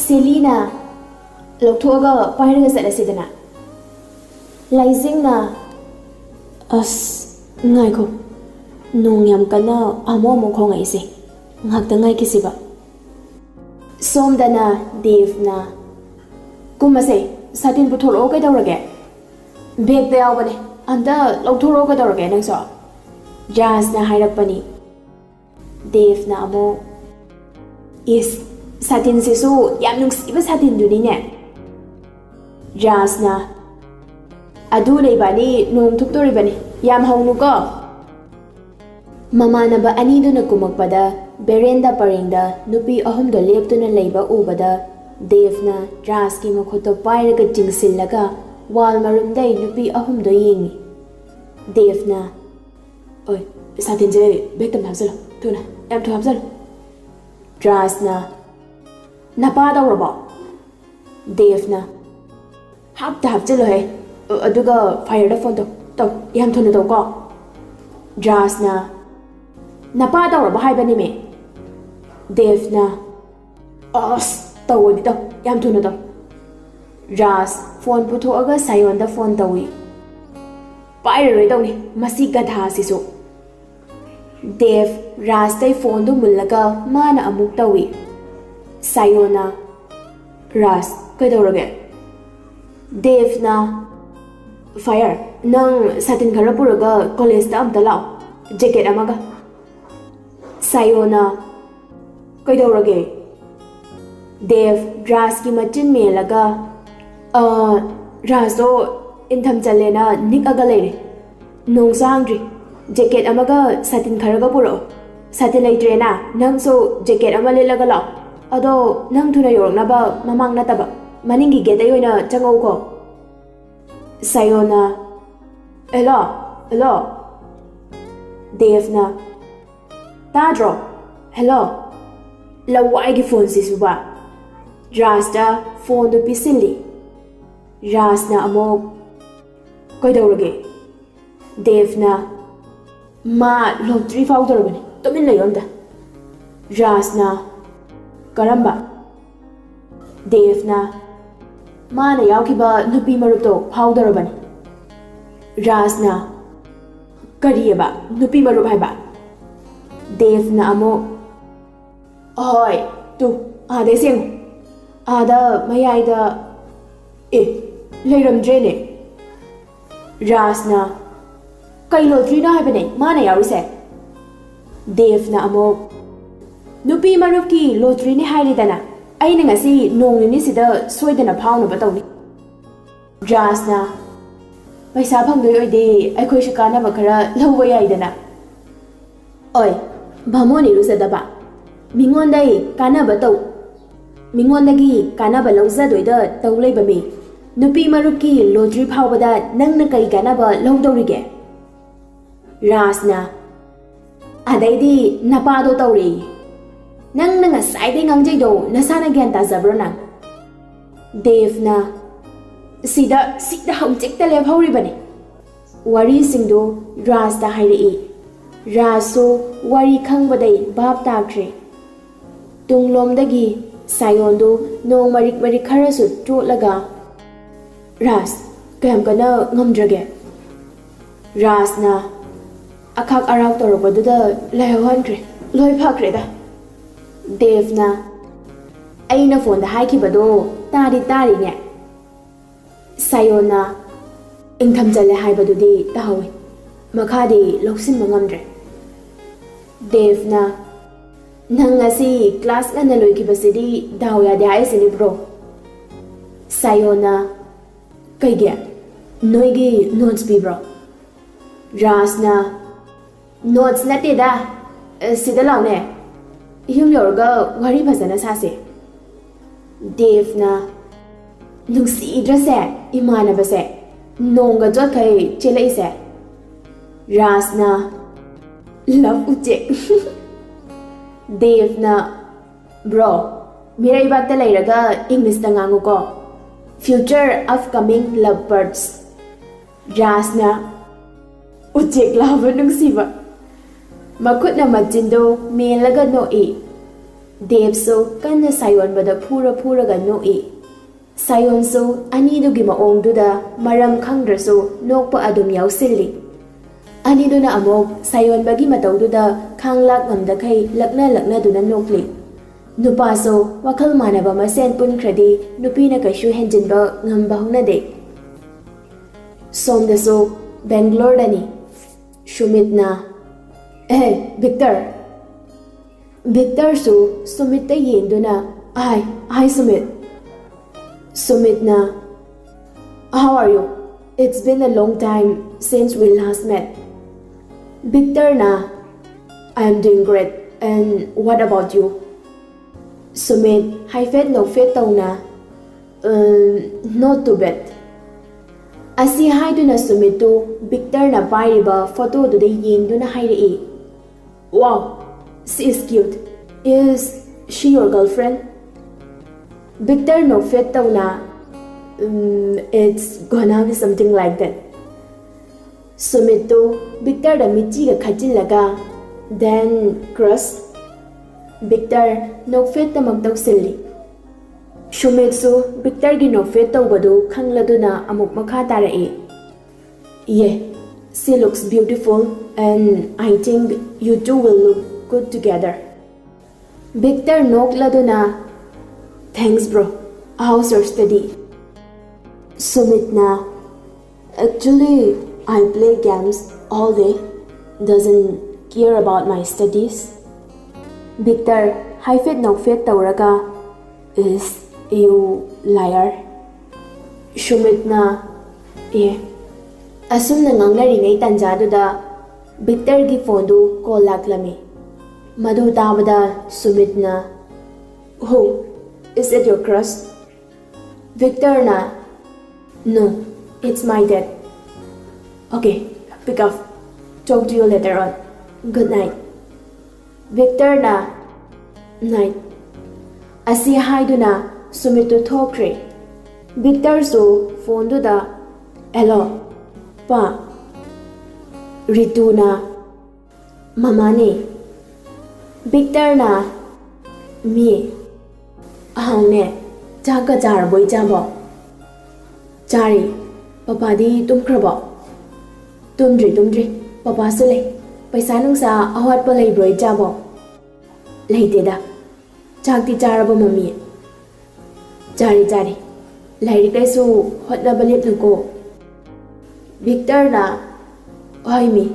ꯁꯦꯂꯤꯅ, "ꯂꯧꯊꯣꯛꯑꯒ ꯄꯥꯏꯔꯒ ꯆꯠꯂꯁꯤꯗꯅ꯫" ꯂꯩꯖꯤꯡꯅ, "ꯑꯁ, ꯉꯥꯏꯈꯣ, ꯅꯣꯡ ꯌꯥꯝ ꯀꯟꯅ ꯑꯃꯨꯛ ꯑꯃꯨꯛ ꯈꯣꯡꯉꯛꯏꯁꯦ, ꯉꯥꯛꯇ ꯉꯥꯏꯈꯤꯁꯤꯕ꯫" ꯁꯣꯝꯗꯅ ꯗꯦꯕꯅ, "ꯀꯨꯝꯃꯁꯦ, ꯁꯥꯇꯤꯟ ꯄꯨꯊꯣꯔꯛꯑꯣ ꯀꯩꯗꯧꯔꯒꯦ? ꯕꯦꯒꯇ ꯌꯥꯎꯕꯅꯦ, ꯑꯝꯇ ꯂꯧꯊꯣꯔꯛꯑꯣ ꯀꯩꯗꯧꯔꯒꯦ ꯅꯪꯁꯨ?" ꯔꯥꯖꯅ ꯍꯥꯏꯔꯛꯄꯅꯤ꯫ ꯗꯦꯕꯅ ꯑꯃꯨꯛ, "ꯏꯁ, ꯁꯥꯇꯤꯟꯁꯤꯁꯨ ꯌꯥꯝ ꯅꯨꯡꯁꯤꯕ ꯁꯥꯇꯤꯟꯗꯨꯅꯤꯅꯦ꯫" ꯔꯥꯖꯅ, "ꯑꯗꯨ ꯂꯩꯕ ꯑꯅꯤ ꯅꯣꯡ ꯊꯨꯞꯇꯣꯔꯤꯕꯅꯤ, ꯌꯥꯝ ꯍꯧꯅꯨꯀꯣ꯫" ꯃꯃꯥꯟꯅꯕ ꯑꯅꯤꯗꯨꯅ ꯀꯨꯝꯃꯛꯄꯗ ꯕꯦꯔꯦꯟꯗꯥ ꯄꯔꯦꯡꯗ ꯅꯨꯄꯤ ꯑꯍꯨꯝꯗꯣ ꯂꯦꯞꯇꯨꯅ ꯂꯩꯕ ꯎꯕꯗ ꯗꯦꯕꯅ ꯔꯥꯖꯀꯤ ꯃꯈꯨꯠꯇꯣ ꯄꯥꯏꯔꯒ ꯆꯤꯡꯁꯤꯜꯂꯒ ꯋꯥꯜ ꯃꯔꯨꯝꯗꯩ ꯅꯨꯄꯤ ꯑꯍꯨꯝꯗꯣ ꯌꯦꯡꯉꯤ꯫ ꯗꯦꯕꯅ, "ꯑꯣꯏ, ꯁꯥꯇꯤꯟꯁꯦ ꯕꯦꯛꯇ ꯑꯝꯇ ꯍꯥꯞꯆꯜꯂꯣ, ꯊꯨꯅ, ꯌꯥꯝ ꯊꯨꯅ ꯍꯥꯞꯆꯜꯂꯣ꯫" ꯔꯥꯖꯅ, "ꯅꯄꯥ ꯇꯧꯔꯕꯣ?" ꯗꯦꯕꯅ, "ꯍꯥꯞꯇ ꯍꯥꯞꯆꯜꯂꯣꯍꯦ, ꯑꯗꯨꯒ ꯐꯥꯏꯌꯔꯗ ꯐꯣꯟ ꯇꯧ, ꯇꯧ, ꯌꯥꯝ ꯊꯨꯅ ꯇꯧꯀꯣ꯫" ꯔꯥꯖꯅ, "ꯅꯄꯥ ꯇꯧꯔꯕ ꯍꯥꯏꯕꯅꯤꯃꯦ꯫" ꯗꯦꯕꯅ, "ꯑꯁ, ꯇꯧꯕꯅꯤ, ꯇꯧ, ꯌꯥꯝ ꯊꯨꯅ ꯇꯧ꯫" ꯔꯥꯖ ꯐꯣꯟ ꯄꯨꯊꯣꯛꯑꯒ ꯁꯥꯌꯣꯟꯗ ꯐꯣꯟ ꯇꯧꯏ꯫ "ꯄꯥꯏꯔꯔꯣꯏꯗꯧꯅꯤ ꯃꯁꯤ ꯒꯙꯥꯁꯤꯁꯨ꯫" ꯗꯦꯕ ꯔꯥꯖꯇꯩ ꯐꯣꯟꯗꯨ ꯃꯨꯜꯂꯒ ꯃꯥꯅ ꯑꯃꯨꯛ ꯇꯧꯏ꯫ ꯁꯥꯌꯣꯅ, "ꯔꯥꯖ, ꯀꯩꯗꯧꯔꯒꯦ?" ꯗꯦꯕꯅ, "ꯐꯥꯏꯌꯔ, ꯅꯪ ꯁꯥꯇꯤꯟ ꯈꯔ ꯄꯨꯔꯒ ꯀꯣꯂꯦꯖꯇ ꯑꯝꯇ ꯂꯥꯛꯑꯣ, ꯖꯦꯀꯦꯠ ꯑꯃꯒ꯫" ꯁꯥꯌꯣꯅ, "ꯀꯩꯗꯧꯔꯒꯦ?" ꯗꯦꯕ ꯔꯥꯖꯀꯤ ꯃꯆꯤꯟ ꯃꯦꯜꯂꯒ, "ꯑ, ꯔꯥꯖꯇꯣ ꯏꯟꯊꯝ ꯆꯜꯂꯦꯅ ꯅꯤꯛꯑꯒ ꯂꯩꯔꯦ꯫ ꯅꯣꯡꯁꯨ ꯍꯥꯡꯗ꯭ꯔꯤ꯫ ꯖꯦꯀꯦꯠ ꯑꯃꯒ ꯁꯥꯇꯤꯟ ꯈꯔꯒ ꯄꯨꯔꯛꯑꯣ꯫ ꯁꯥꯇꯤꯟ ꯂꯩꯇ꯭ꯔꯦꯅ ꯅꯪꯁꯨ ꯖꯦꯀꯦꯠ ꯑꯃ ꯂꯤꯠꯂꯒ ꯂꯥꯛꯑꯣ꯫ ꯑꯗꯣ ꯅꯪ ꯊꯨꯅ ꯌꯧꯔꯛꯅꯕ ꯃꯃꯥꯡ ꯅꯠꯇꯕ ꯃꯅꯤꯡꯒꯤ ꯒꯦꯠꯇꯩ ꯑꯣꯏꯅ ꯆꯪꯉꯧꯀꯣ꯫" ꯁꯥꯌꯣꯅ, "ꯍꯦꯜꯂꯣ, ꯍꯦꯜꯂꯣ꯫" ꯗꯦꯕꯅ, "ꯇꯥꯗ꯭ꯔꯣ? ꯍꯦꯜꯂꯣ꯫" ꯂꯋꯥꯏꯒꯤ ꯐꯣꯟꯁꯤꯁꯨꯕ꯫ ꯔꯥꯖꯇ ꯐꯣꯟꯗꯨ ꯄꯤꯁꯤꯜꯂꯤ꯫ ꯔꯥꯖꯅ ꯑꯃꯨꯛ, "ꯀꯩꯗꯧꯔꯒꯦ?" ꯗꯦꯕꯅ, "ꯃꯥ ꯂꯣꯇ꯭ꯔꯤ ꯐꯥꯎꯗꯧꯔꯕꯅꯤ, ꯇꯨꯃꯤꯟ ꯂꯩꯌꯣ ꯑꯝꯇ꯫" ꯔꯥꯖꯅ, "ꯀꯔꯝꯕ?" ꯗꯦꯕꯅ, "ꯃꯥꯅ ꯌꯥꯎꯈꯤꯕ ꯅꯨꯄꯤ ꯃꯔꯨꯞꯇꯣ ꯐꯥꯎꯗꯧꯔꯕꯅꯤ꯫" ꯔꯥꯖꯅ, "ꯀꯔꯤꯑꯕ ꯅꯨꯄꯤ ꯃꯔꯨꯞ ꯍꯥꯏꯕ?" ꯗꯦꯕꯅ ꯑꯃꯨꯛ, "ꯑꯍꯣꯏ, ꯇꯨ, ꯑꯥꯗꯩ ꯁꯦꯡꯉꯨ꯫ ꯑꯥꯗ ꯃꯌꯥꯏꯗ, ꯑꯦ, ꯂꯩꯔꯝꯗ꯭ꯔꯦꯅꯦ꯫" ꯔꯥꯖꯅ, "ꯀꯩ ꯂꯣꯇ꯭ꯔꯤꯅꯣ ꯍꯥꯏꯕꯅꯦ ꯃꯥꯅ ꯌꯥꯎꯔꯤꯁꯦ?" ꯗꯦꯕꯅ ꯑꯃꯨꯛ, "ꯅꯨꯄꯤ ꯃꯔꯨꯞꯀꯤ ꯂꯣꯇ꯭ꯔꯤꯅꯤ ꯍꯥꯏꯔꯤꯗꯅ, ꯑꯩꯅ ꯉꯁꯤ ꯅꯣꯡ ꯅꯤꯅꯤꯁꯤꯗ ꯁꯣꯏꯗꯅ ꯐꯥꯎꯅꯕ ꯇꯧꯅꯤ꯫" ꯔꯥꯖꯅ, "ꯄꯩꯁꯥ ꯐꯪꯗꯣꯏ ꯑꯣꯏꯗꯤ ꯑꯩꯈꯣꯏꯁꯨ ꯀꯥꯟꯅꯕ ꯈꯔ ꯂꯧꯕ ꯌꯥꯏꯗꯅ꯫" "ꯑꯣꯏ, ꯚꯥꯃꯣꯟ ꯏꯔꯨꯖꯗꯕ, ꯃꯤꯉꯣꯟꯗꯩ ꯀꯥꯟꯅꯕ ꯇꯧ, ꯃꯤꯉꯣꯟꯗꯒꯤ ꯀꯥꯟꯅꯕ ꯂꯧꯖꯗꯣꯏꯗ ꯇꯧ ꯂꯩꯕ ꯃꯤ, ꯅꯨꯄꯤ ꯃꯔꯨꯞꯀꯤ ꯂꯣꯇ꯭ꯔꯤ ꯐꯥꯎꯕꯗ ꯅꯪꯅ ꯀꯩ ꯀꯥꯟꯅꯕ ꯂꯧꯗꯧꯔꯤꯒꯦ?" ꯔꯥꯖꯅ, "ꯑꯗꯩꯗꯤ ꯅꯄꯥꯗꯣ ꯇꯧꯔꯦꯌꯦ꯫ ꯅꯪꯅ ꯉꯁꯥꯏꯗꯩ ꯉꯥꯡꯖꯩꯗꯣ ꯅꯁꯥꯅ ꯒ꯭ꯌꯥꯟ ꯇꯥꯖꯕ꯭ꯔꯣ ꯅꯪ?" ꯗꯦꯕꯅ, "ꯁꯤꯗ, ꯁꯤꯗ ꯍꯧꯖꯤꯛꯇ ꯂꯦꯞꯍꯧꯔꯤꯕꯅꯤ꯫" ꯋꯥꯔꯤꯁꯤꯡꯗꯨ ꯔꯥꯖꯇ ꯍꯥꯏꯔꯛꯏ꯫ ꯔꯥꯖꯁꯨ ꯋꯥꯔꯤ ꯈꯪꯕꯗꯩ ꯚꯥꯞ ꯇꯥꯈ꯭ꯔꯦ꯫ ꯇꯨꯡꯂꯣꯝꯗꯒꯤ ꯁꯥꯌꯣꯟꯗꯨ ꯅꯣꯡ ꯃꯔꯤꯛ ꯃꯔꯤꯛ ꯈꯔꯁꯨ ꯆꯣꯠꯂꯒ, "ꯔꯥꯖ, ꯀꯌꯥꯝ ꯀꯟꯅ ꯉꯝꯗ꯭ꯔꯒꯦ?" ꯔꯥꯖꯅ, "ꯑꯈꯥꯛ ꯑꯔꯥꯎ ꯇꯧꯔꯛꯄꯗꯨꯗ ꯂꯩꯍꯧꯍꯟꯈ꯭ꯔꯦ꯫ ꯂꯣꯏ ꯐꯈ꯭ꯔꯦꯗ꯫" ꯗꯦꯕꯅ, "ꯑꯩꯅ ꯐꯣꯟꯗ ꯍꯥꯏꯈꯤꯕꯗꯣ ꯇꯥꯗꯤ ꯇꯥꯔꯤꯅꯦ?" ꯁꯥꯌꯣꯟꯅ, "ꯏꯪꯊꯝ ꯆꯜꯂꯦ ꯍꯥꯏꯕꯗꯨꯗꯤ ꯇꯥꯍꯧꯋꯤ, ꯃꯈꯥꯗꯤ ꯂꯧꯁꯤꯟꯕ ꯉꯝꯗ꯭ꯔꯦ꯫" ꯗꯦꯕꯅ, "ꯅꯪ ꯉꯁꯤ ꯀ꯭ꯂꯥꯁ ꯉꯟꯅ ꯂꯣꯏꯈꯤꯕꯁꯤꯗꯤ ꯗꯥꯎ ꯌꯥꯗꯦ ꯍꯥꯏꯁꯤꯅꯤ ꯕ꯭ꯔꯣ꯫" ꯁꯥꯌꯣꯟꯅ, "ꯀꯩꯒꯤ? ꯅꯣꯏꯒꯤ ꯅꯣꯠꯁ ꯄꯤꯕ꯭ꯔꯣ?" ꯔꯥꯖꯅ, "ꯅꯣꯠꯁ ꯅꯠꯇꯦꯗ, ꯁꯤꯗ ꯂꯥꯎꯅꯦ, ꯌꯨꯝ ꯌꯧꯔꯒ ꯋꯥꯔꯤ ꯐꯖꯅ ꯁꯥꯁꯦ꯫" ꯗꯦꯕꯅ, "ꯅꯨꯡꯁꯤꯗ꯭ꯔꯁꯦ, ꯏꯃꯥꯟꯅꯕꯁꯦ, ꯅꯣꯡꯒ ꯆꯣꯠꯈꯩ ꯆꯦꯜꯂꯛꯏꯁꯦ꯫" ꯔꯥꯖꯅ, "ꯂꯞ ꯎꯆꯦꯛ꯫" ꯗꯦꯕꯅ, "ꯕ꯭ꯔꯣ, ꯃꯤꯔꯩꯕꯥꯛꯇ ꯂꯩꯔꯒ ꯏꯪꯂꯤꯁꯇ ꯉꯥꯡꯉꯨꯀꯣ, future upcoming love birds꯫" ꯔꯥꯖꯅ, "ꯎꯆꯦꯛ ꯂꯥꯕ ꯅꯨꯡꯁꯤꯕ꯫" ꯃꯈꯨꯠꯅ ꯃꯆꯤꯟꯗꯨ ꯃꯦꯜꯂꯒ ꯅꯣꯛꯏ꯫ ꯗꯦꯕꯁꯨ ꯀꯟꯅ ꯁꯥꯌꯣꯟꯕꯗ ꯐꯨꯔ ꯐꯨꯔꯒ ꯅꯣꯛꯏ꯫ ꯁꯥꯌꯣꯟꯁꯨ ꯑꯅꯤꯗꯨꯒꯤ ꯃꯑꯣꯡꯗꯨꯗ ꯃꯔꯝ ꯈꯪꯗ꯭ꯔꯁꯨ ꯅꯣꯛꯄ ꯑꯗꯨꯝ ꯌꯥꯎꯁꯤꯜꯂꯤ꯫ ꯑꯅꯤꯗꯨꯅ ꯑꯃꯨꯛ ꯁꯥꯌꯣꯟꯕꯒꯤ ꯃꯇꯧꯗꯨꯗ ꯈꯥꯡꯂꯥꯛ ꯉꯝꯗꯈꯩ ꯂꯛꯅ ꯂꯛꯅꯗꯨꯅ ꯅꯣꯛꯂꯤ꯫ ꯅꯨꯄꯥꯁꯨ ꯋꯥꯈꯜ ꯃꯥꯟꯅꯕ ꯃꯁꯦꯟ ꯄꯨꯟꯈ꯭ꯔꯗꯤ ꯅꯨꯄꯤꯅ ꯀꯩꯁꯨ ꯍꯦꯟꯖꯤꯟꯕ ꯉꯝꯕ ꯍꯧꯅꯗꯦ꯫ ꯁꯣꯝꯗꯁꯨ ꯕꯦꯡꯒ꯭ꯂꯣꯔꯗꯅꯤ꯫ ꯁꯨꯃꯤꯠꯅ, ꯑꯦ, ꯚꯤꯛꯇꯔ꯫ ꯚꯤꯛꯇꯔꯁꯨ ꯁꯨꯃꯤꯠꯇ ꯌꯦꯡꯗꯨꯅ, "Hi, hi, Sumit." ꯁꯨꯃꯤꯠꯅ, "How are you? It's been a long time since we last met." ꯚꯤꯛꯇꯔꯅ, "I am doing great. And what about you?" Sumit ꯍꯥꯏꯐꯦꯠ ꯅꯣꯛꯐꯦꯠ ꯇꯧꯅ, "Um, not too bad." ꯑꯁꯤ ꯍꯥꯏꯗꯨꯅ ꯁꯨꯃꯤꯠꯇꯨ ꯚꯤꯛꯇꯔꯅ ꯄꯥꯏꯔꯤꯕ ꯐꯣꯇꯣꯗꯨꯗ ꯌꯦꯡꯗꯨꯅ ꯍꯥꯏꯔꯛꯏ, "Wow, she is cute. Is she your girlfriend?" Victor ꯅꯣꯛꯐꯦꯠ ꯇꯧꯅ, "Um, it's gonna be something like that." ꯁꯨꯃꯤꯠꯇꯨ ꯚꯤꯛꯇꯔꯗ ꯃꯤꯠꯆꯤꯒ ꯈꯠꯆꯤꯜꯂꯒ, "Then, crush?" ꯚꯤꯛꯇꯔ ꯅꯣꯛꯐꯦꯠꯇꯃꯛ ꯇꯧꯁꯤꯜꯂꯤ꯫ ꯁꯨꯃꯤꯠꯁꯨ ꯚꯤꯛꯇꯔꯒꯤ ꯅꯣꯛꯐꯦꯠ ꯇꯧꯕꯗꯨ ꯈꯪꯂꯗꯨꯅ ꯑꯃꯨꯛ ꯃꯈꯥ ꯇꯥꯔꯛꯏ, "Yeah, she looks beautiful and I think you two will look good together." ꯚꯤꯛꯇꯔ ꯅꯣꯛꯂꯗꯨꯅ, "Thanks, bro. How's your study?" ꯁꯨꯃꯤꯠꯅ, "Actually, I play games all day. Doesn't care about my studies." Victor ꯍꯥꯏꯐꯦꯠ ꯅꯣꯛꯐꯦꯠ ꯇꯧꯔꯒ, "Is you liar?" ꯁꯨꯃꯤꯠꯅ, "ꯑꯦ," ꯑꯁꯨꯝꯅ ꯉꯥꯡꯅꯔꯤꯉꯩ ꯇꯥꯟꯖꯥꯗꯨꯗ ꯚꯤꯛꯇꯔꯒꯤ ꯐꯣꯟꯗꯨ call ꯂꯥꯛꯂꯝꯃꯤ꯫ ꯃꯗꯨ ꯇꯥꯕꯗ ꯁꯨꯃꯤꯠꯅ, "Who? Is it your crush?" ꯚꯤꯛꯇꯔꯅ, "No, it's my dad. Okay, pick up. Talk to you later on. Good night." ꯚꯤꯛꯇꯔꯅ, "Night." ꯑꯁꯤ ꯍꯥꯏꯗꯨꯅ ꯁꯨꯃꯤꯠꯇꯨ ꯊꯣꯛꯈ꯭ꯔꯦ꯫ ꯚꯤꯛꯇꯔꯁꯨ ꯐꯣꯟꯗꯨꯗ, "Hello, ꯄꯥ, ꯔꯤꯇꯨꯅ ꯃꯃꯥꯅꯦ꯫" ꯚꯤꯛꯇꯔꯅ, "ꯃꯤ, ꯑꯍꯥꯎꯅꯦ, ꯆꯥꯛꯀ ꯆꯥꯔꯕꯣ ꯏꯆꯥꯕꯣ?" "ꯆꯥꯔꯦ꯫ ꯄꯄꯥꯗꯤ ꯇꯨꯝꯈ꯭ꯔꯕꯣ?" "ꯇꯨꯝꯗ꯭ꯔꯤ, ꯇꯨꯝꯗ꯭ꯔꯤ꯫ ꯄꯄꯥꯁꯨ ꯂꯩ꯫ ꯄꯩꯁꯥ ꯅꯨꯡꯁꯥ ꯑꯋꯥꯠꯄ ꯂꯩꯕ꯭ꯔꯣ ꯏꯆꯥꯕꯣ?" "ꯂꯩꯇꯦꯗ꯫ ꯆꯥꯛꯇꯤ ꯆꯥꯔꯕꯣ ꯃꯝꯃꯤ?" "ꯆꯥꯔꯦ, ꯆꯥꯔꯦ꯫ ꯂꯥꯏꯔꯤꯛ ꯂꯥꯏꯁꯨ ꯍꯣꯠꯅꯕ ꯂꯦꯞꯅꯨꯀꯣ꯫" ꯚꯤꯛꯇꯔꯅ, "ꯍꯣꯏ ꯃꯤ,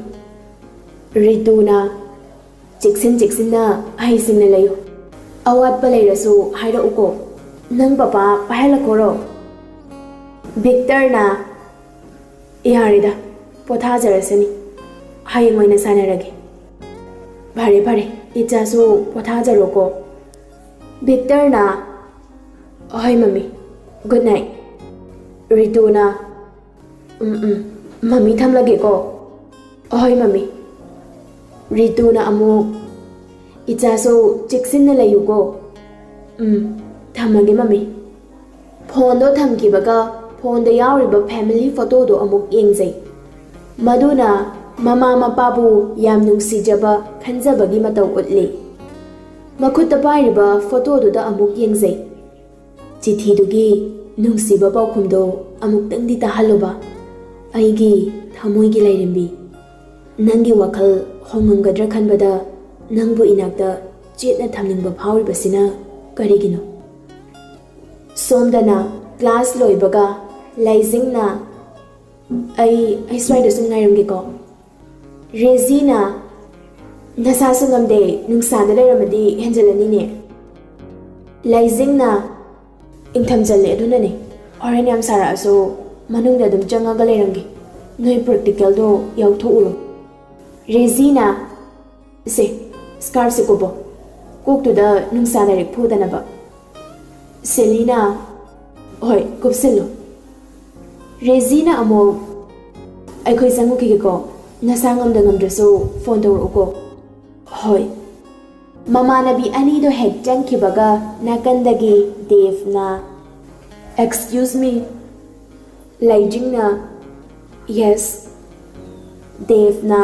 ꯔꯤꯇꯨꯅ, "ꯆꯦꯛꯁꯤꯟ ꯆꯦꯛꯁꯤꯟꯅ ꯍꯩꯁꯤꯡꯅ ꯂꯩꯌꯨ꯫ ꯑꯋꯥꯠꯄ ꯂꯩꯔꯁꯨ ꯍꯥꯏꯔꯛꯎꯀꯣ꯫ ꯅꯪ ꯄꯄꯥ ꯄꯥꯏꯍꯜꯂꯛꯈꯣꯔꯣ?" ꯚꯤꯛꯇꯔꯅ, "ꯌꯥꯔꯦꯗ, ꯄꯣꯊꯥꯖꯔꯁꯅꯤ꯫ ꯍꯌꯦꯡ ꯑꯣꯏꯅ ꯁꯥꯟꯅꯔꯒꯦ꯫ ꯐꯔꯦ ꯐꯔꯦ, ꯏꯆꯥꯁꯨ ꯄꯣꯊꯥꯖꯔꯣꯀꯣ꯫" ꯚꯤꯛꯇꯔꯅ, "ꯍꯣꯏ ꯃꯃꯤ, ꯒꯨꯗ ꯅꯥꯏꯠ꯫" ꯔꯤꯇꯨꯅ, "ꯎꯝ ꯎꯝ, ꯃꯃꯤ ꯊꯝꯂꯒꯦꯀꯣ꯫" "ꯍꯣꯏ ꯃꯃꯤ꯫" ꯔꯤꯇꯨꯅ ꯑꯃꯨꯛ, "ꯏꯆꯥꯁꯨ ꯆꯦꯛꯁꯤꯟꯅ ꯂꯩꯌꯨꯀꯣ꯫" "ꯎꯝ, ꯊꯝꯃꯒꯦ ꯃꯃꯤ꯫" ꯐꯣꯟꯗꯣ ꯊꯝꯈꯤꯕꯒ ꯐꯣꯟꯗ ꯌꯥꯎꯔꯤꯕ ꯐꯦꯃꯤꯂꯤ ꯐꯣꯇꯣꯗꯣ ꯑꯃꯨꯛ ꯌꯦꯡꯖꯩ꯫ ꯃꯗꯨꯅ ꯃꯃꯥ ꯃꯄꯥꯕꯨ ꯌꯥꯝ ꯅꯨꯡꯁꯤꯖꯕ ꯈꯟꯖꯕꯒꯤ ꯃꯇꯧ ꯎꯠꯂꯤ꯫ ꯃꯈꯨꯠꯇ ꯄꯥꯏꯔꯤꯕ ꯐꯣꯇꯣꯗꯨꯗ ꯑꯃꯨꯛ ꯌꯦꯡꯖꯩ꯫ ꯆꯤꯊꯤꯗꯨꯒꯤ ꯅꯨꯡꯁꯤꯕ ꯄꯥꯎꯈꯨꯝꯗꯣ ꯑꯃꯨꯛꯇꯪꯗꯤ ꯇꯥꯍꯜꯂꯨꯕ, ꯑꯩꯒꯤ ꯊꯃꯣꯏꯒꯤ ꯂꯥꯏꯔꯦꯝꯕꯤ꯫ ꯅꯪꯒꯤ ꯋꯥꯈꯜ ꯍꯣꯡꯉꯝꯒꯗ꯭ꯔꯥ ꯈꯟꯕꯗ ꯅꯪꯕꯨ ꯏꯅꯥꯛꯇ ꯆꯦꯠꯅ ꯊꯝꯅꯤꯡꯕ ꯐꯥꯎꯔꯤꯕꯁꯤꯅ ꯀꯔꯤꯒꯤꯅꯣ? ꯁꯣꯝꯗꯅ ꯀ꯭ꯂꯥꯁ ꯂꯣꯏꯕꯒ ꯂꯥꯏꯖꯤꯡꯅ, "ꯑꯩ, ꯑꯩ ꯁ꯭ꯋꯥꯏꯗ ꯁꯨꯝ ꯉꯥꯏꯔꯝꯒꯦꯀꯣ꯫" ꯔꯦꯖꯤꯅ, "ꯅꯁꯥꯁꯨ ꯉꯝꯗꯦ, ꯅꯨꯡꯁꯥꯗ ꯂꯩꯔꯝꯃꯗꯤ ꯍꯦꯟꯖꯜꯂꯅꯤꯅꯦ꯫" ꯂꯥꯏꯖꯤꯡꯅ, "ꯏꯪꯊꯝ ꯆꯜꯂꯦ, ꯑꯗꯨꯅꯅꯦ꯫ ꯍꯣꯔꯦꯟ ꯌꯥꯝ ꯁꯥꯔꯛꯑꯁꯨ ꯃꯅꯨꯡꯗ ꯑꯗꯨꯝ ꯆꯪꯉꯒ ꯂꯩꯔꯝꯒꯦ꯫ ꯅꯣꯏ ꯄ꯭ꯔꯦꯛꯇꯤꯀꯦꯜꯗꯣ ꯌꯥꯎꯊꯣꯛꯎꯔꯣ꯫" ꯔꯦꯖꯤꯅ, "ꯁꯦ, ꯁ꯭ꯀꯥꯔꯐꯁꯦ ꯀꯨꯞꯄꯣ, ꯀꯣꯛꯇꯨꯗ ꯅꯨꯡꯁꯥ ꯗꯥꯏꯔꯦꯛ ꯐꯨꯗꯅꯕ꯫" ꯁꯦꯂꯤꯅ, "ꯍꯣꯏ, ꯀꯨꯞꯁꯤꯜꯂꯨ꯫" ꯔꯦꯖꯤꯅ ꯑꯃꯨꯛ, "ꯑꯩꯈꯣꯏ ꯆꯪꯉꯨꯈꯤꯒꯦꯀꯣ, ꯅꯁꯥ ꯉꯝꯗ ꯉꯝꯗ꯭ꯔꯁꯨ ꯐꯣꯟ ꯇꯧꯔꯛꯎꯀꯣ꯫" "ꯍꯣꯏ꯫" ꯃꯃꯥꯟꯅꯕꯤ ꯑꯅꯤꯗꯣ ꯍꯦꯛ ꯆꯪꯈꯤꯕꯒ ꯅꯥꯀꯟꯗꯒꯤ ꯗꯦꯕꯅ, "Excuse me?" ꯂꯥꯏꯖꯤꯡꯅ, "Yes." ꯗꯦꯕꯅ,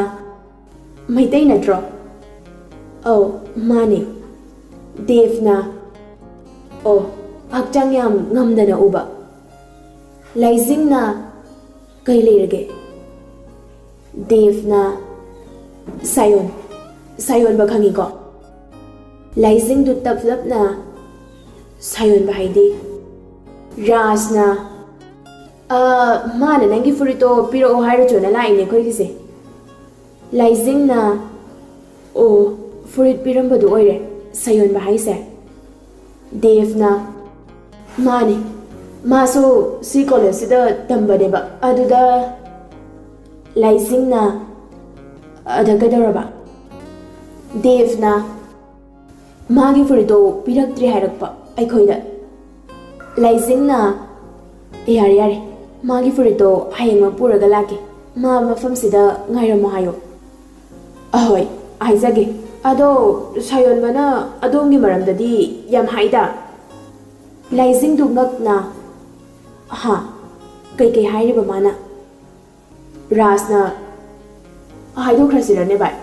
"ꯃꯩꯇꯩ ꯅꯠꯇ꯭ꯔꯣ?" "ꯑꯧ, ꯃꯥꯅꯦ꯫" ꯗꯦꯕꯅ, "ꯑꯣ, ꯍꯛꯆꯥꯡ ꯌꯥꯝ ꯉꯝꯗꯅ ꯎꯕ꯫" ꯂꯥꯏꯖꯤꯡꯅ, "ꯀꯩ ꯂꯩꯔꯒꯦ?" ꯗꯦꯕꯅ, "ꯁꯥꯌꯣꯟ, ꯁꯥꯌꯣꯟꯕ ꯈꯪꯉꯤꯀꯣ?" ꯂꯥꯏꯖꯤꯡꯗꯨ ꯇꯞꯂꯞꯅ, "ꯁꯥꯌꯣꯟꯕ ꯍꯥꯏꯗꯤ?" ꯔꯥꯖꯅ, "ꯑ, ꯃꯥꯅ ꯅꯪꯒꯤ ꯐꯨꯔꯤꯠꯇꯣ ꯄꯤꯔꯛꯑꯣ ꯍꯥꯏꯔꯨꯆꯣꯅ ꯂꯥꯛꯏꯅꯦ ꯑꯩꯈꯣꯏꯒꯤꯁꯦ꯫" ꯂꯥꯏꯖꯤꯡꯅ, "ꯑꯣ, ꯐꯨꯔꯤꯠ ꯄꯤꯔꯝꯕꯗꯨ ꯑꯣꯏꯔꯦ ꯁꯥꯌꯣꯟꯕ ꯍꯥꯏꯁꯦ?" ꯗꯦꯕꯅ, "ꯃꯥꯅꯤ, ꯃꯥꯁꯨ ꯁꯤ ꯀꯣꯂꯦꯖꯁꯤꯗ ꯇꯝꯕꯅꯦꯕ꯫ ꯑꯗꯨꯗ" ꯂꯥꯏꯖꯤꯡꯅ, "ꯑꯗ ꯀꯩꯗꯧꯔꯕ?" ꯗꯦꯕꯅ, "ꯃꯥꯒꯤ ꯐꯨꯔꯤꯠꯇꯣ ꯄꯤꯔꯛꯇ꯭ꯔꯦ ꯍꯥꯏꯔꯛꯄ ꯑꯩꯈꯣꯏꯗ꯫" ꯂꯥꯏꯖꯤꯡꯅ, "ꯌꯥꯔꯦ, ꯌꯥꯔꯦ, ꯃꯥꯒꯤ ꯐꯨꯔꯤꯠꯇꯣ ꯍꯌꯦꯡꯃꯛ ꯄꯨꯔꯒ ꯂꯥꯛꯀꯦ꯫ ꯃꯥ ꯃꯐꯝꯁꯤꯗ ꯉꯥꯏꯔꯝꯃꯣ ꯍꯥꯏꯌꯣ꯫" "ꯑꯍꯣꯏ, ꯍꯥꯏꯖꯒꯦ꯫ ꯑꯗꯣ ꯁꯥꯌꯣꯟꯕꯅ ꯑꯗꯣꯝꯒꯤ ꯃꯔꯝꯗꯗꯤ ꯌꯥꯝ ꯍꯥꯏꯗ?" ꯂꯥꯏꯖꯤꯡꯗꯨ ꯉꯛꯅ, "ꯍꯥ? ꯀꯩꯀꯩ ꯍꯥꯏꯔꯤꯕ ꯃꯥꯅ?" ꯔꯥꯖꯅ, "ꯍꯥꯏꯗꯣꯛꯈ꯭ꯔꯁꯤꯔꯅꯦ ꯚꯥꯏ?"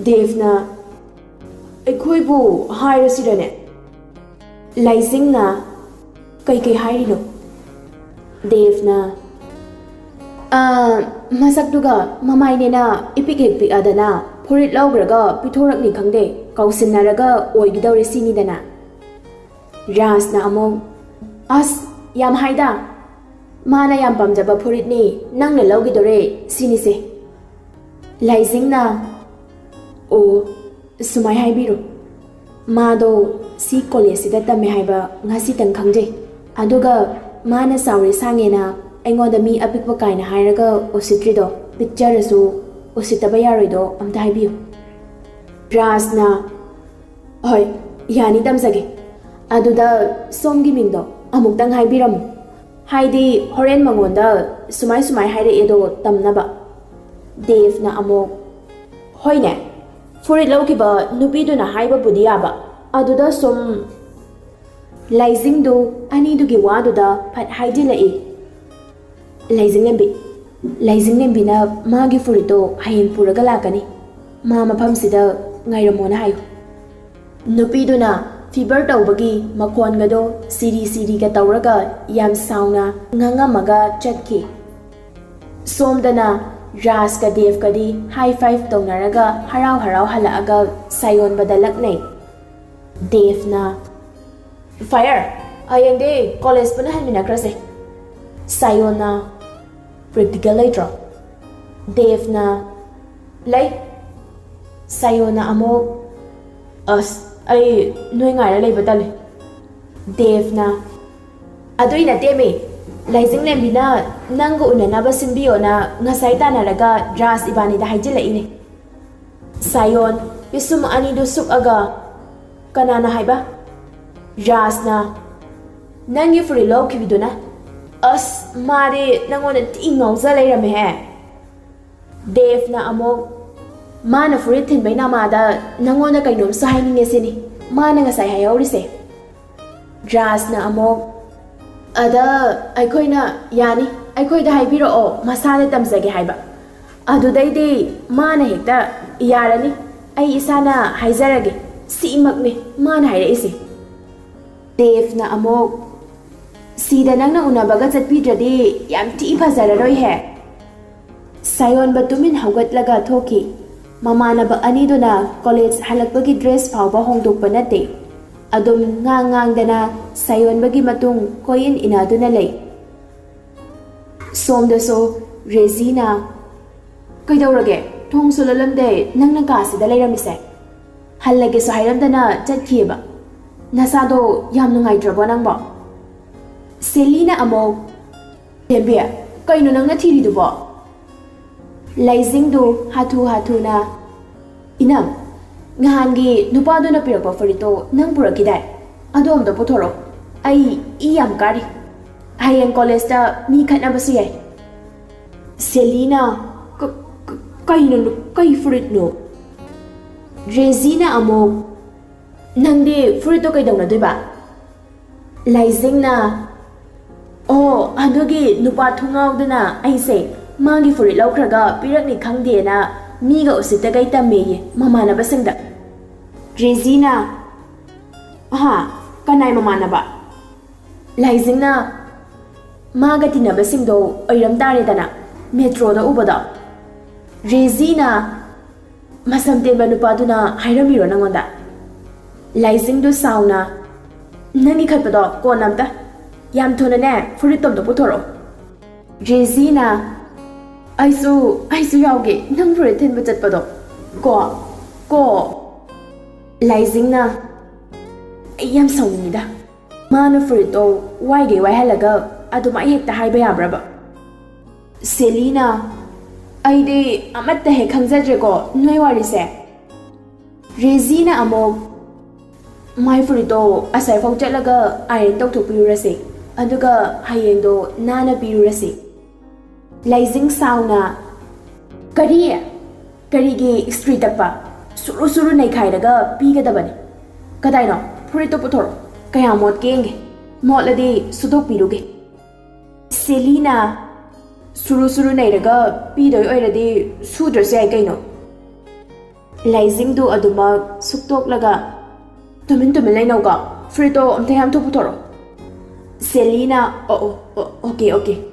ꯗꯦꯕꯅ, "ꯑꯩꯈꯣꯏꯕꯨ ꯍꯥꯏꯔꯁꯤꯔꯅꯦ?" ꯂꯥꯏꯖꯤꯡꯅ, "ꯀꯩꯀꯩ ꯍꯥꯏꯔꯤꯅꯣ?" ꯗꯦꯕꯅ, "ꯑꯥ, ꯃꯁꯛꯇꯨꯒ ꯃꯃꯥꯏꯅꯦꯅ ꯏꯄꯤꯛ ꯍꯦꯛ ꯄꯤꯛꯑꯗꯅ ꯐꯨꯔꯤꯠ ꯂꯧꯈ꯭ꯔꯒ ꯄꯤꯊꯣꯔꯛꯅꯤ ꯈꯪꯗꯦ, ꯀꯧꯁꯤꯟꯅꯔꯒ ꯑꯣꯏꯒꯗꯧꯔꯦ ꯁꯤꯅꯤꯗꯅ꯫" ꯔꯥꯖꯅ ꯑꯃꯨꯛ, "ꯑꯁ, ꯌꯥꯝ ꯍꯥꯏꯗ꯫ ꯃꯥꯅ ꯌꯥꯝ ꯄꯥꯝꯖꯕ ꯐꯨꯔꯤꯠꯅꯤ, ꯅꯪꯅ ꯂꯧꯈꯤꯗꯣꯔꯦ ꯁꯤꯅꯤꯁꯦ꯫" ꯂꯥꯏꯖꯤꯡꯅ, "ꯑꯣ, ꯁꯨꯃꯥꯏ ꯍꯥꯏꯕꯤꯔꯣ꯫ ꯃꯥꯗꯣ ꯁꯤ ꯀꯣꯂꯦꯖꯁꯤꯗ ꯇꯝꯃꯦ ꯍꯥꯏꯕ ꯉꯁꯤꯇꯪ ꯈꯪꯖꯩ꯫ ꯑꯗꯨꯒ ꯃꯥꯅ ꯆꯥꯎꯔꯦ ꯁꯥꯡꯉꯦꯅ ꯑꯩꯉꯣꯟꯗ ꯃꯤ ꯑꯄꯤꯛꯄ ꯀꯥꯏꯅ ꯍꯥꯏꯔꯒ ꯎꯁꯤꯠꯇ꯭ꯔꯤꯗꯣ, ꯄꯤꯛꯆꯔꯁꯨ ꯎꯁꯤꯠꯇꯕ ꯌꯥꯔꯣꯏꯗꯣ ꯑꯝꯇ ꯍꯥꯏꯕꯤꯌꯨ꯫" ꯔꯥꯖꯅ, "ꯍꯣꯏ, ꯌꯥꯅꯤ, ꯇꯝꯖꯒꯦ꯫ ꯑꯗꯨꯗ ꯁꯣꯝꯒꯤ ꯃꯤꯡꯗꯣ ꯑꯃꯨꯛꯇꯪ ꯍꯥꯏꯕꯤꯔꯝꯃꯨ꯫ ꯍꯥꯏꯗꯤ ꯍꯣꯔꯦꯟ ꯃꯉꯣꯟꯗ ꯁꯨꯃꯥꯏ ꯁꯨꯃꯥꯏ ꯍꯥꯏꯔꯛꯑꯦꯗꯣ ꯇꯝꯅꯕ꯫" ꯗꯦꯕꯅ ꯑꯃꯨꯛ, "ꯍꯣꯏꯅꯦ, ꯐꯨꯔꯤꯠ ꯂꯧꯈꯤꯕ ꯅꯨꯄꯤꯗꯨꯅ ꯍꯥꯏꯕꯕꯨꯗꯤ ꯌꯥꯕ, ꯑꯗꯨꯗ ꯁꯨꯝ꯫" ꯂꯥꯏꯖꯤꯡꯗꯨ ꯑꯅꯤꯗꯨꯒꯤ ꯋꯥꯗꯨꯗ ꯐꯠ ꯍꯥꯏꯖꯤꯜꯂꯛꯏ꯫ ꯂꯥꯏꯖꯤꯡꯂꯦꯝꯕꯤ, ꯂꯥꯏꯖꯤꯡꯂꯦꯝꯕꯤꯅ ꯃꯥꯒꯤ ꯐꯨꯔꯤꯠꯇꯣ ꯍꯌꯦꯡ ꯄꯨꯔꯒ ꯂꯥꯛꯀꯅꯤ꯫ ꯃꯥ ꯃꯐꯝꯁꯤꯗ ꯉꯥꯏꯔꯝꯃꯣꯅ ꯍꯥꯏꯌꯨ꯫ ꯅꯨꯄꯤꯗꯨꯅ ꯐꯤꯚꯔ ꯇꯧꯕꯒꯤ ꯃꯈꯣꯟꯒꯗꯣ ꯁꯤꯔꯤ ꯁꯤꯔꯤꯒ ꯇꯧꯔꯒ ꯌꯥꯝ ꯁꯥꯎꯅ ꯉꯥꯡꯉꯝꯃꯒ ꯆꯠꯈꯤ꯫ ꯁꯣꯝꯗꯅ ꯔꯥꯖꯀ ꯗꯦꯕꯀꯗꯤ ꯍꯥꯏ ꯐꯥꯏꯚ ꯇꯧꯅꯔꯒ ꯍꯔꯥꯎ ꯍꯔꯥꯎ ꯍꯜꯂꯛꯑꯒ ꯁꯥꯌꯣꯟꯕꯗ ꯂꯛꯅꯩ꯫ ꯗꯦꯕꯅ, "ꯐꯥꯌꯔ, ꯍꯌꯦꯡꯗꯤ ꯀꯣꯂꯦꯖ ꯄꯨꯟꯅ ꯍꯟꯃꯤꯟꯅꯈ꯭ꯔꯁꯦ꯫" ꯁꯥꯌꯣꯟꯅ, "ꯄ꯭ꯔꯦꯛꯇꯤꯀꯦꯜ ꯂꯩꯇ꯭ꯔꯣ?" ꯗꯦꯕꯅ, ꯂꯩ꯫ ꯁꯥꯌꯣꯟꯅ ꯑꯃꯨꯛ, "ꯑꯁ, ꯑꯩ ꯅꯣꯏ ꯉꯥꯏꯔ ꯂꯩꯕ ꯇꯜꯂꯦ꯫" ꯗꯦꯕꯅ, "ꯑꯗꯨꯏ ꯅꯠꯇꯦꯃꯤ, ꯂꯥꯏꯖꯤꯡꯂꯦꯝꯕꯤꯅ ꯅꯪꯒ ꯎꯅꯅꯕ ꯁꯤꯟꯕꯤꯌꯣꯅ ꯉꯁꯥꯏ ꯇꯥꯟꯅꯔꯒ ꯔꯥꯖ ꯏꯕꯥꯅꯤꯗ ꯍꯥꯏꯖꯤꯜꯂꯛꯏꯅꯦ꯫" ꯁꯥꯌꯣꯟ, ꯄꯤꯁꯨꯝ ꯑꯅꯤꯗꯨ ꯁꯨꯛꯑꯒ, "ꯀꯅꯥꯅ ꯍꯥꯏꯕ?" ꯔꯥꯖꯅ, "ꯅꯪꯒꯤ ꯐꯨꯔꯤꯠ ꯂꯧꯈꯤꯕꯗꯨꯅ꯫" "ꯑꯁ, ꯃꯥꯗꯤ ꯅꯪꯉꯣꯟꯗ ꯊꯤ ꯉꯥꯎꯖ ꯂꯩꯔꯝꯃꯦꯍꯦ꯫" ꯗꯦꯕꯅ ꯑꯃꯨꯛ, "ꯃꯥꯅ ꯐꯨꯔꯤꯠ ꯊꯤꯟꯕꯩ ꯅꯃꯥꯗ ꯅꯪꯉꯣꯟꯗ ꯀꯩꯅꯣꯝꯁꯨ ꯍꯥꯏꯅꯤꯡꯉꯦ ꯁꯤꯅꯤ ꯃꯥꯅ ꯉꯁꯥꯏ ꯍꯥꯏꯍꯧꯔꯤꯁꯦ꯫" ꯔꯥꯖꯅ ꯑꯃꯨꯛ, "ꯑꯗ ꯑꯩꯈꯣꯏꯅ, ꯌꯥꯅꯤ, ꯑꯩꯈꯣꯏꯗ ꯍꯥꯏꯕꯤꯔꯛꯑꯣ, ꯃꯁꯥꯅ ꯇꯝꯖꯒꯦ ꯍꯥꯏꯕ꯫ ꯑꯗꯨꯗꯩꯗꯤ ꯃꯥꯅ ꯍꯦꯛꯇ, 'ꯌꯥꯔꯅꯤ, ꯑꯩ ꯏꯁꯥꯅ ꯍꯥꯏꯖꯔꯒꯦ, ꯁꯤꯃꯛꯅꯤ ꯃꯥꯅ ꯍꯥꯏꯔꯛꯏꯁꯦ꯫" ꯗꯦꯕꯅ ꯑꯃꯨꯛ, "ꯁꯤꯗ ꯅꯪꯅ ꯎꯅꯕꯒ ꯆꯠꯄꯤꯗ꯭ꯔꯗꯤ ꯌꯥꯝ ꯊꯤ ꯐꯖꯔꯔꯣꯏꯍꯦ꯫" ꯁꯥꯌꯣꯟꯕ ꯇꯨꯃꯤꯟ ꯍꯧꯒꯠꯂꯒ ꯊꯣꯛꯈꯤ꯫ ꯃꯃꯥꯟꯅꯕ ꯑꯅꯤꯗꯨꯅ ꯀꯣꯂꯦꯖ ꯍꯜꯂꯛꯄꯒꯤ ꯗ꯭ꯔꯦꯁ ꯐꯥꯎꯕ ꯍꯣꯡꯗꯣꯛꯄ ꯅꯠꯇꯦ꯫ ꯑꯗꯨꯝ ꯉꯥꯡ ꯉꯥꯡꯗꯅ ꯁꯥꯌꯣꯟꯕꯒꯤ ꯃꯇꯨꯡ ꯀꯣꯏꯏꯟ ꯏꯟꯅꯗꯨꯅ ꯂꯩ꯫ ꯁꯣꯝꯗꯁꯨ ꯔꯦꯖꯤꯅ, "ꯀꯩꯗꯧꯔꯒꯦ? ꯊꯣꯡꯁꯨ ꯂꯣꯜꯂꯝꯗꯦ, ꯅꯪꯅ ꯀꯥꯁꯤꯗ ꯂꯩꯔꯝꯃꯤꯁꯦ? ꯍꯜꯂꯒꯦꯁꯨ ꯍꯥꯏꯔꯝꯗꯅ ꯆꯠꯈꯤꯑꯕ꯫ ꯅꯁꯥꯗꯣ ꯌꯥꯝ ꯅꯨꯡꯉꯥꯏꯇ꯭ꯔꯕꯣ ꯅꯪꯕꯣ?" ꯁꯦꯂꯤꯅ ꯑꯃꯨꯛ, "ꯊꯦꯝꯕꯤ, ꯀꯩꯅꯣ ꯅꯪꯅ ꯊꯤꯔꯤꯗꯨꯕꯣ?" ꯂꯩꯖꯤꯡꯗꯨ ꯍꯥꯊꯨ ꯍꯥꯊꯨꯅ, "ꯏꯅꯝ, ꯅꯍꯥꯟꯒꯤ ꯅꯨꯄꯥꯗꯨꯅ ꯄꯤꯔꯛꯄ ꯐꯨꯔꯤꯠꯇꯣ ꯅꯪ ꯄꯨꯔꯛꯈꯤꯗꯥꯏ? ꯑꯗꯣ ꯑꯝꯇ ꯄꯨꯊꯣꯔꯛꯑꯣ꯫ ꯑꯩ ꯏ ꯌꯥꯝ ꯀꯥꯔꯤ꯫ ꯍꯌꯦꯡ ꯀꯣꯂꯦꯖꯇ ꯃꯤ ꯈꯠꯅꯕꯁꯨ ꯌꯥꯏ꯫" ꯁꯦꯂꯤꯅ, "ꯀ-, ꯀ-, ꯀꯩꯅꯣ, ꯀꯩ ꯐꯨꯔꯤꯠꯅꯣ?" ꯔꯦꯖꯤꯅ ꯑꯃꯨꯛ, "ꯅꯪꯗꯤ ꯐꯨꯔꯤꯠꯇꯣ ꯀꯩꯗꯧꯅꯗꯣꯏꯕ?" ꯂꯩꯖꯤꯡꯅ, "ꯑꯣ, ꯑꯗꯨꯒꯤ ꯅꯨꯄꯥ ꯊꯨꯡꯉꯥꯎꯗꯨꯅ ꯑꯩꯁꯦ ꯃꯥꯒꯤ ꯐꯨꯔꯤꯠ ꯂꯧꯈ꯭ꯔꯒ ꯄꯤꯔꯛꯅꯤ ꯈꯪꯗꯦꯅ ꯃꯤꯒ ꯎꯁꯤꯠꯇꯒꯩ ꯇꯝꯃꯦꯌꯦ ꯃꯃꯥꯟꯅꯕꯁꯤꯡꯗ꯫" ꯔꯦꯖꯤꯅ, "ꯑꯍꯥ, ꯀꯅꯥꯏ ꯃꯃꯥꯟꯅꯕ?" ꯂꯩꯖꯤꯡꯅ, "ꯃꯥꯒ ꯇꯤꯟꯅꯕꯁꯤꯡꯗꯣ ꯑꯣꯏꯔꯝ ꯇꯥꯔꯦꯗꯅ, ꯃꯦꯇ꯭ꯔꯣꯗ ꯎꯕꯗꯣ꯫" ꯔꯦꯖꯤꯅ, "ꯃꯁꯝ ꯇꯦꯟꯕ ꯅꯨꯄꯥꯗꯨꯅ ꯍꯥꯏꯔꯝꯃꯤꯔꯣ ꯅꯪꯉꯣꯟꯗ?" ꯂꯩꯖꯤꯡꯗꯨ ꯁꯥꯎꯅ, "ꯅꯪꯒꯤ ꯈꯠꯄꯗꯣ ꯀꯣꯟꯅ ꯑꯝꯇ꯫ ꯌꯥꯝ ꯊꯨꯅꯅꯦ ꯐꯨꯔꯤꯠꯇꯣ ꯑꯝꯇ ꯄꯨꯊꯣꯔꯛꯑꯣ꯫" ꯔꯦꯖꯤꯅ, ꯑꯩꯁꯨ ꯑꯩꯁꯨ ꯌꯥꯎꯒꯦ ꯅꯪ ꯐꯨꯔꯤꯠ ꯊꯤꯟꯕ ꯆꯠꯄꯗꯣ꯫ ꯀꯣ ꯀꯣ ꯂꯥꯏꯖꯤꯡꯅ, ꯑꯩ ꯌꯥꯝ ꯁꯥꯎꯅꯤꯡꯉꯤꯗ꯫ ꯃꯥꯅ ꯐꯨꯔꯤꯠꯇꯣ ꯋꯥꯏꯒꯩ ꯋꯥꯏꯍꯜꯂꯒ ꯑꯗꯨꯃꯥꯏ ꯍꯦꯛꯇ ꯍꯥꯏꯕ ꯌꯥꯕ꯭ꯔꯕ? ꯁꯦꯂꯤꯅ, ꯑꯩꯗꯤ ꯑꯃꯠꯇ ꯍꯦꯛ ꯈꯪꯖꯗ꯭ꯔꯦꯀꯣ ꯅꯣꯏ ꯋꯥꯔꯤꯁꯦ꯫ ꯔꯦꯖꯤꯅ ꯑꯃꯨꯛ, ꯃꯥꯏ ꯐꯨꯔꯤꯠꯇꯣ ꯑꯁꯥꯏꯐꯥꯎ ꯆꯠꯂꯒ ꯑꯥꯏꯔꯟ ꯇꯧꯊꯣꯛꯄꯤꯔꯨꯔꯁꯦ, ꯑꯗꯨꯒ ꯍꯌꯦꯡꯗꯣ ꯅꯥꯟꯅ ꯄꯤꯔꯨꯔꯁꯦ꯫ ꯂꯥꯏꯖꯤꯡ ꯁꯥꯎꯅ, ꯀꯔꯤ? ꯀꯔꯤꯒꯤ ꯏꯁꯇ꯭ꯔꯤ ꯇꯛꯄ? ꯁꯨꯔꯨ ꯁꯨꯔꯨ ꯅꯩꯈꯥꯏꯔꯒ ꯄꯤꯒꯗꯕꯅꯤ꯫ ꯀꯗꯥꯏꯅꯣ? ꯐꯨꯔꯤꯠꯇꯣ ꯄꯨꯊꯣꯔꯛꯑꯣ꯫ ꯀꯌꯥꯝ ꯃꯣꯠꯀꯦ ꯌꯦꯡꯒꯦ꯫ ꯃꯣꯠꯂꯗꯤ ꯁꯨꯗꯣꯛꯄꯤꯔꯨꯒꯦ꯫ ꯁꯦꯂꯤꯅ, ꯁꯨꯔꯨ ꯁꯨꯔꯨ ꯅꯩꯔꯒ ꯄꯤꯗꯣꯏ ꯑꯣꯏꯔꯗꯤ ꯁꯨꯗ꯭ꯔꯁꯨ ꯌꯥꯏ ꯀꯩꯅꯣ꯫ ꯂꯥꯏꯖꯤꯡꯗꯨ ꯑꯗꯨꯃꯛ ꯁꯨꯛꯇꯣꯛꯂꯒ, ꯇꯨꯃꯤꯟ ꯇꯨꯃꯤꯟ ꯂꯩꯅꯧꯀꯣ, ꯐꯨꯔꯤꯠꯇꯣ ꯑꯝꯇ ꯌꯥꯝ ꯊꯨ ꯄꯨꯊꯣꯔꯛꯑꯣ꯫ ꯁꯦꯂꯤꯅ, ꯑꯣ ꯑꯣ ꯑꯣ, ꯑꯣꯀꯦ ꯑꯣꯀꯦ꯫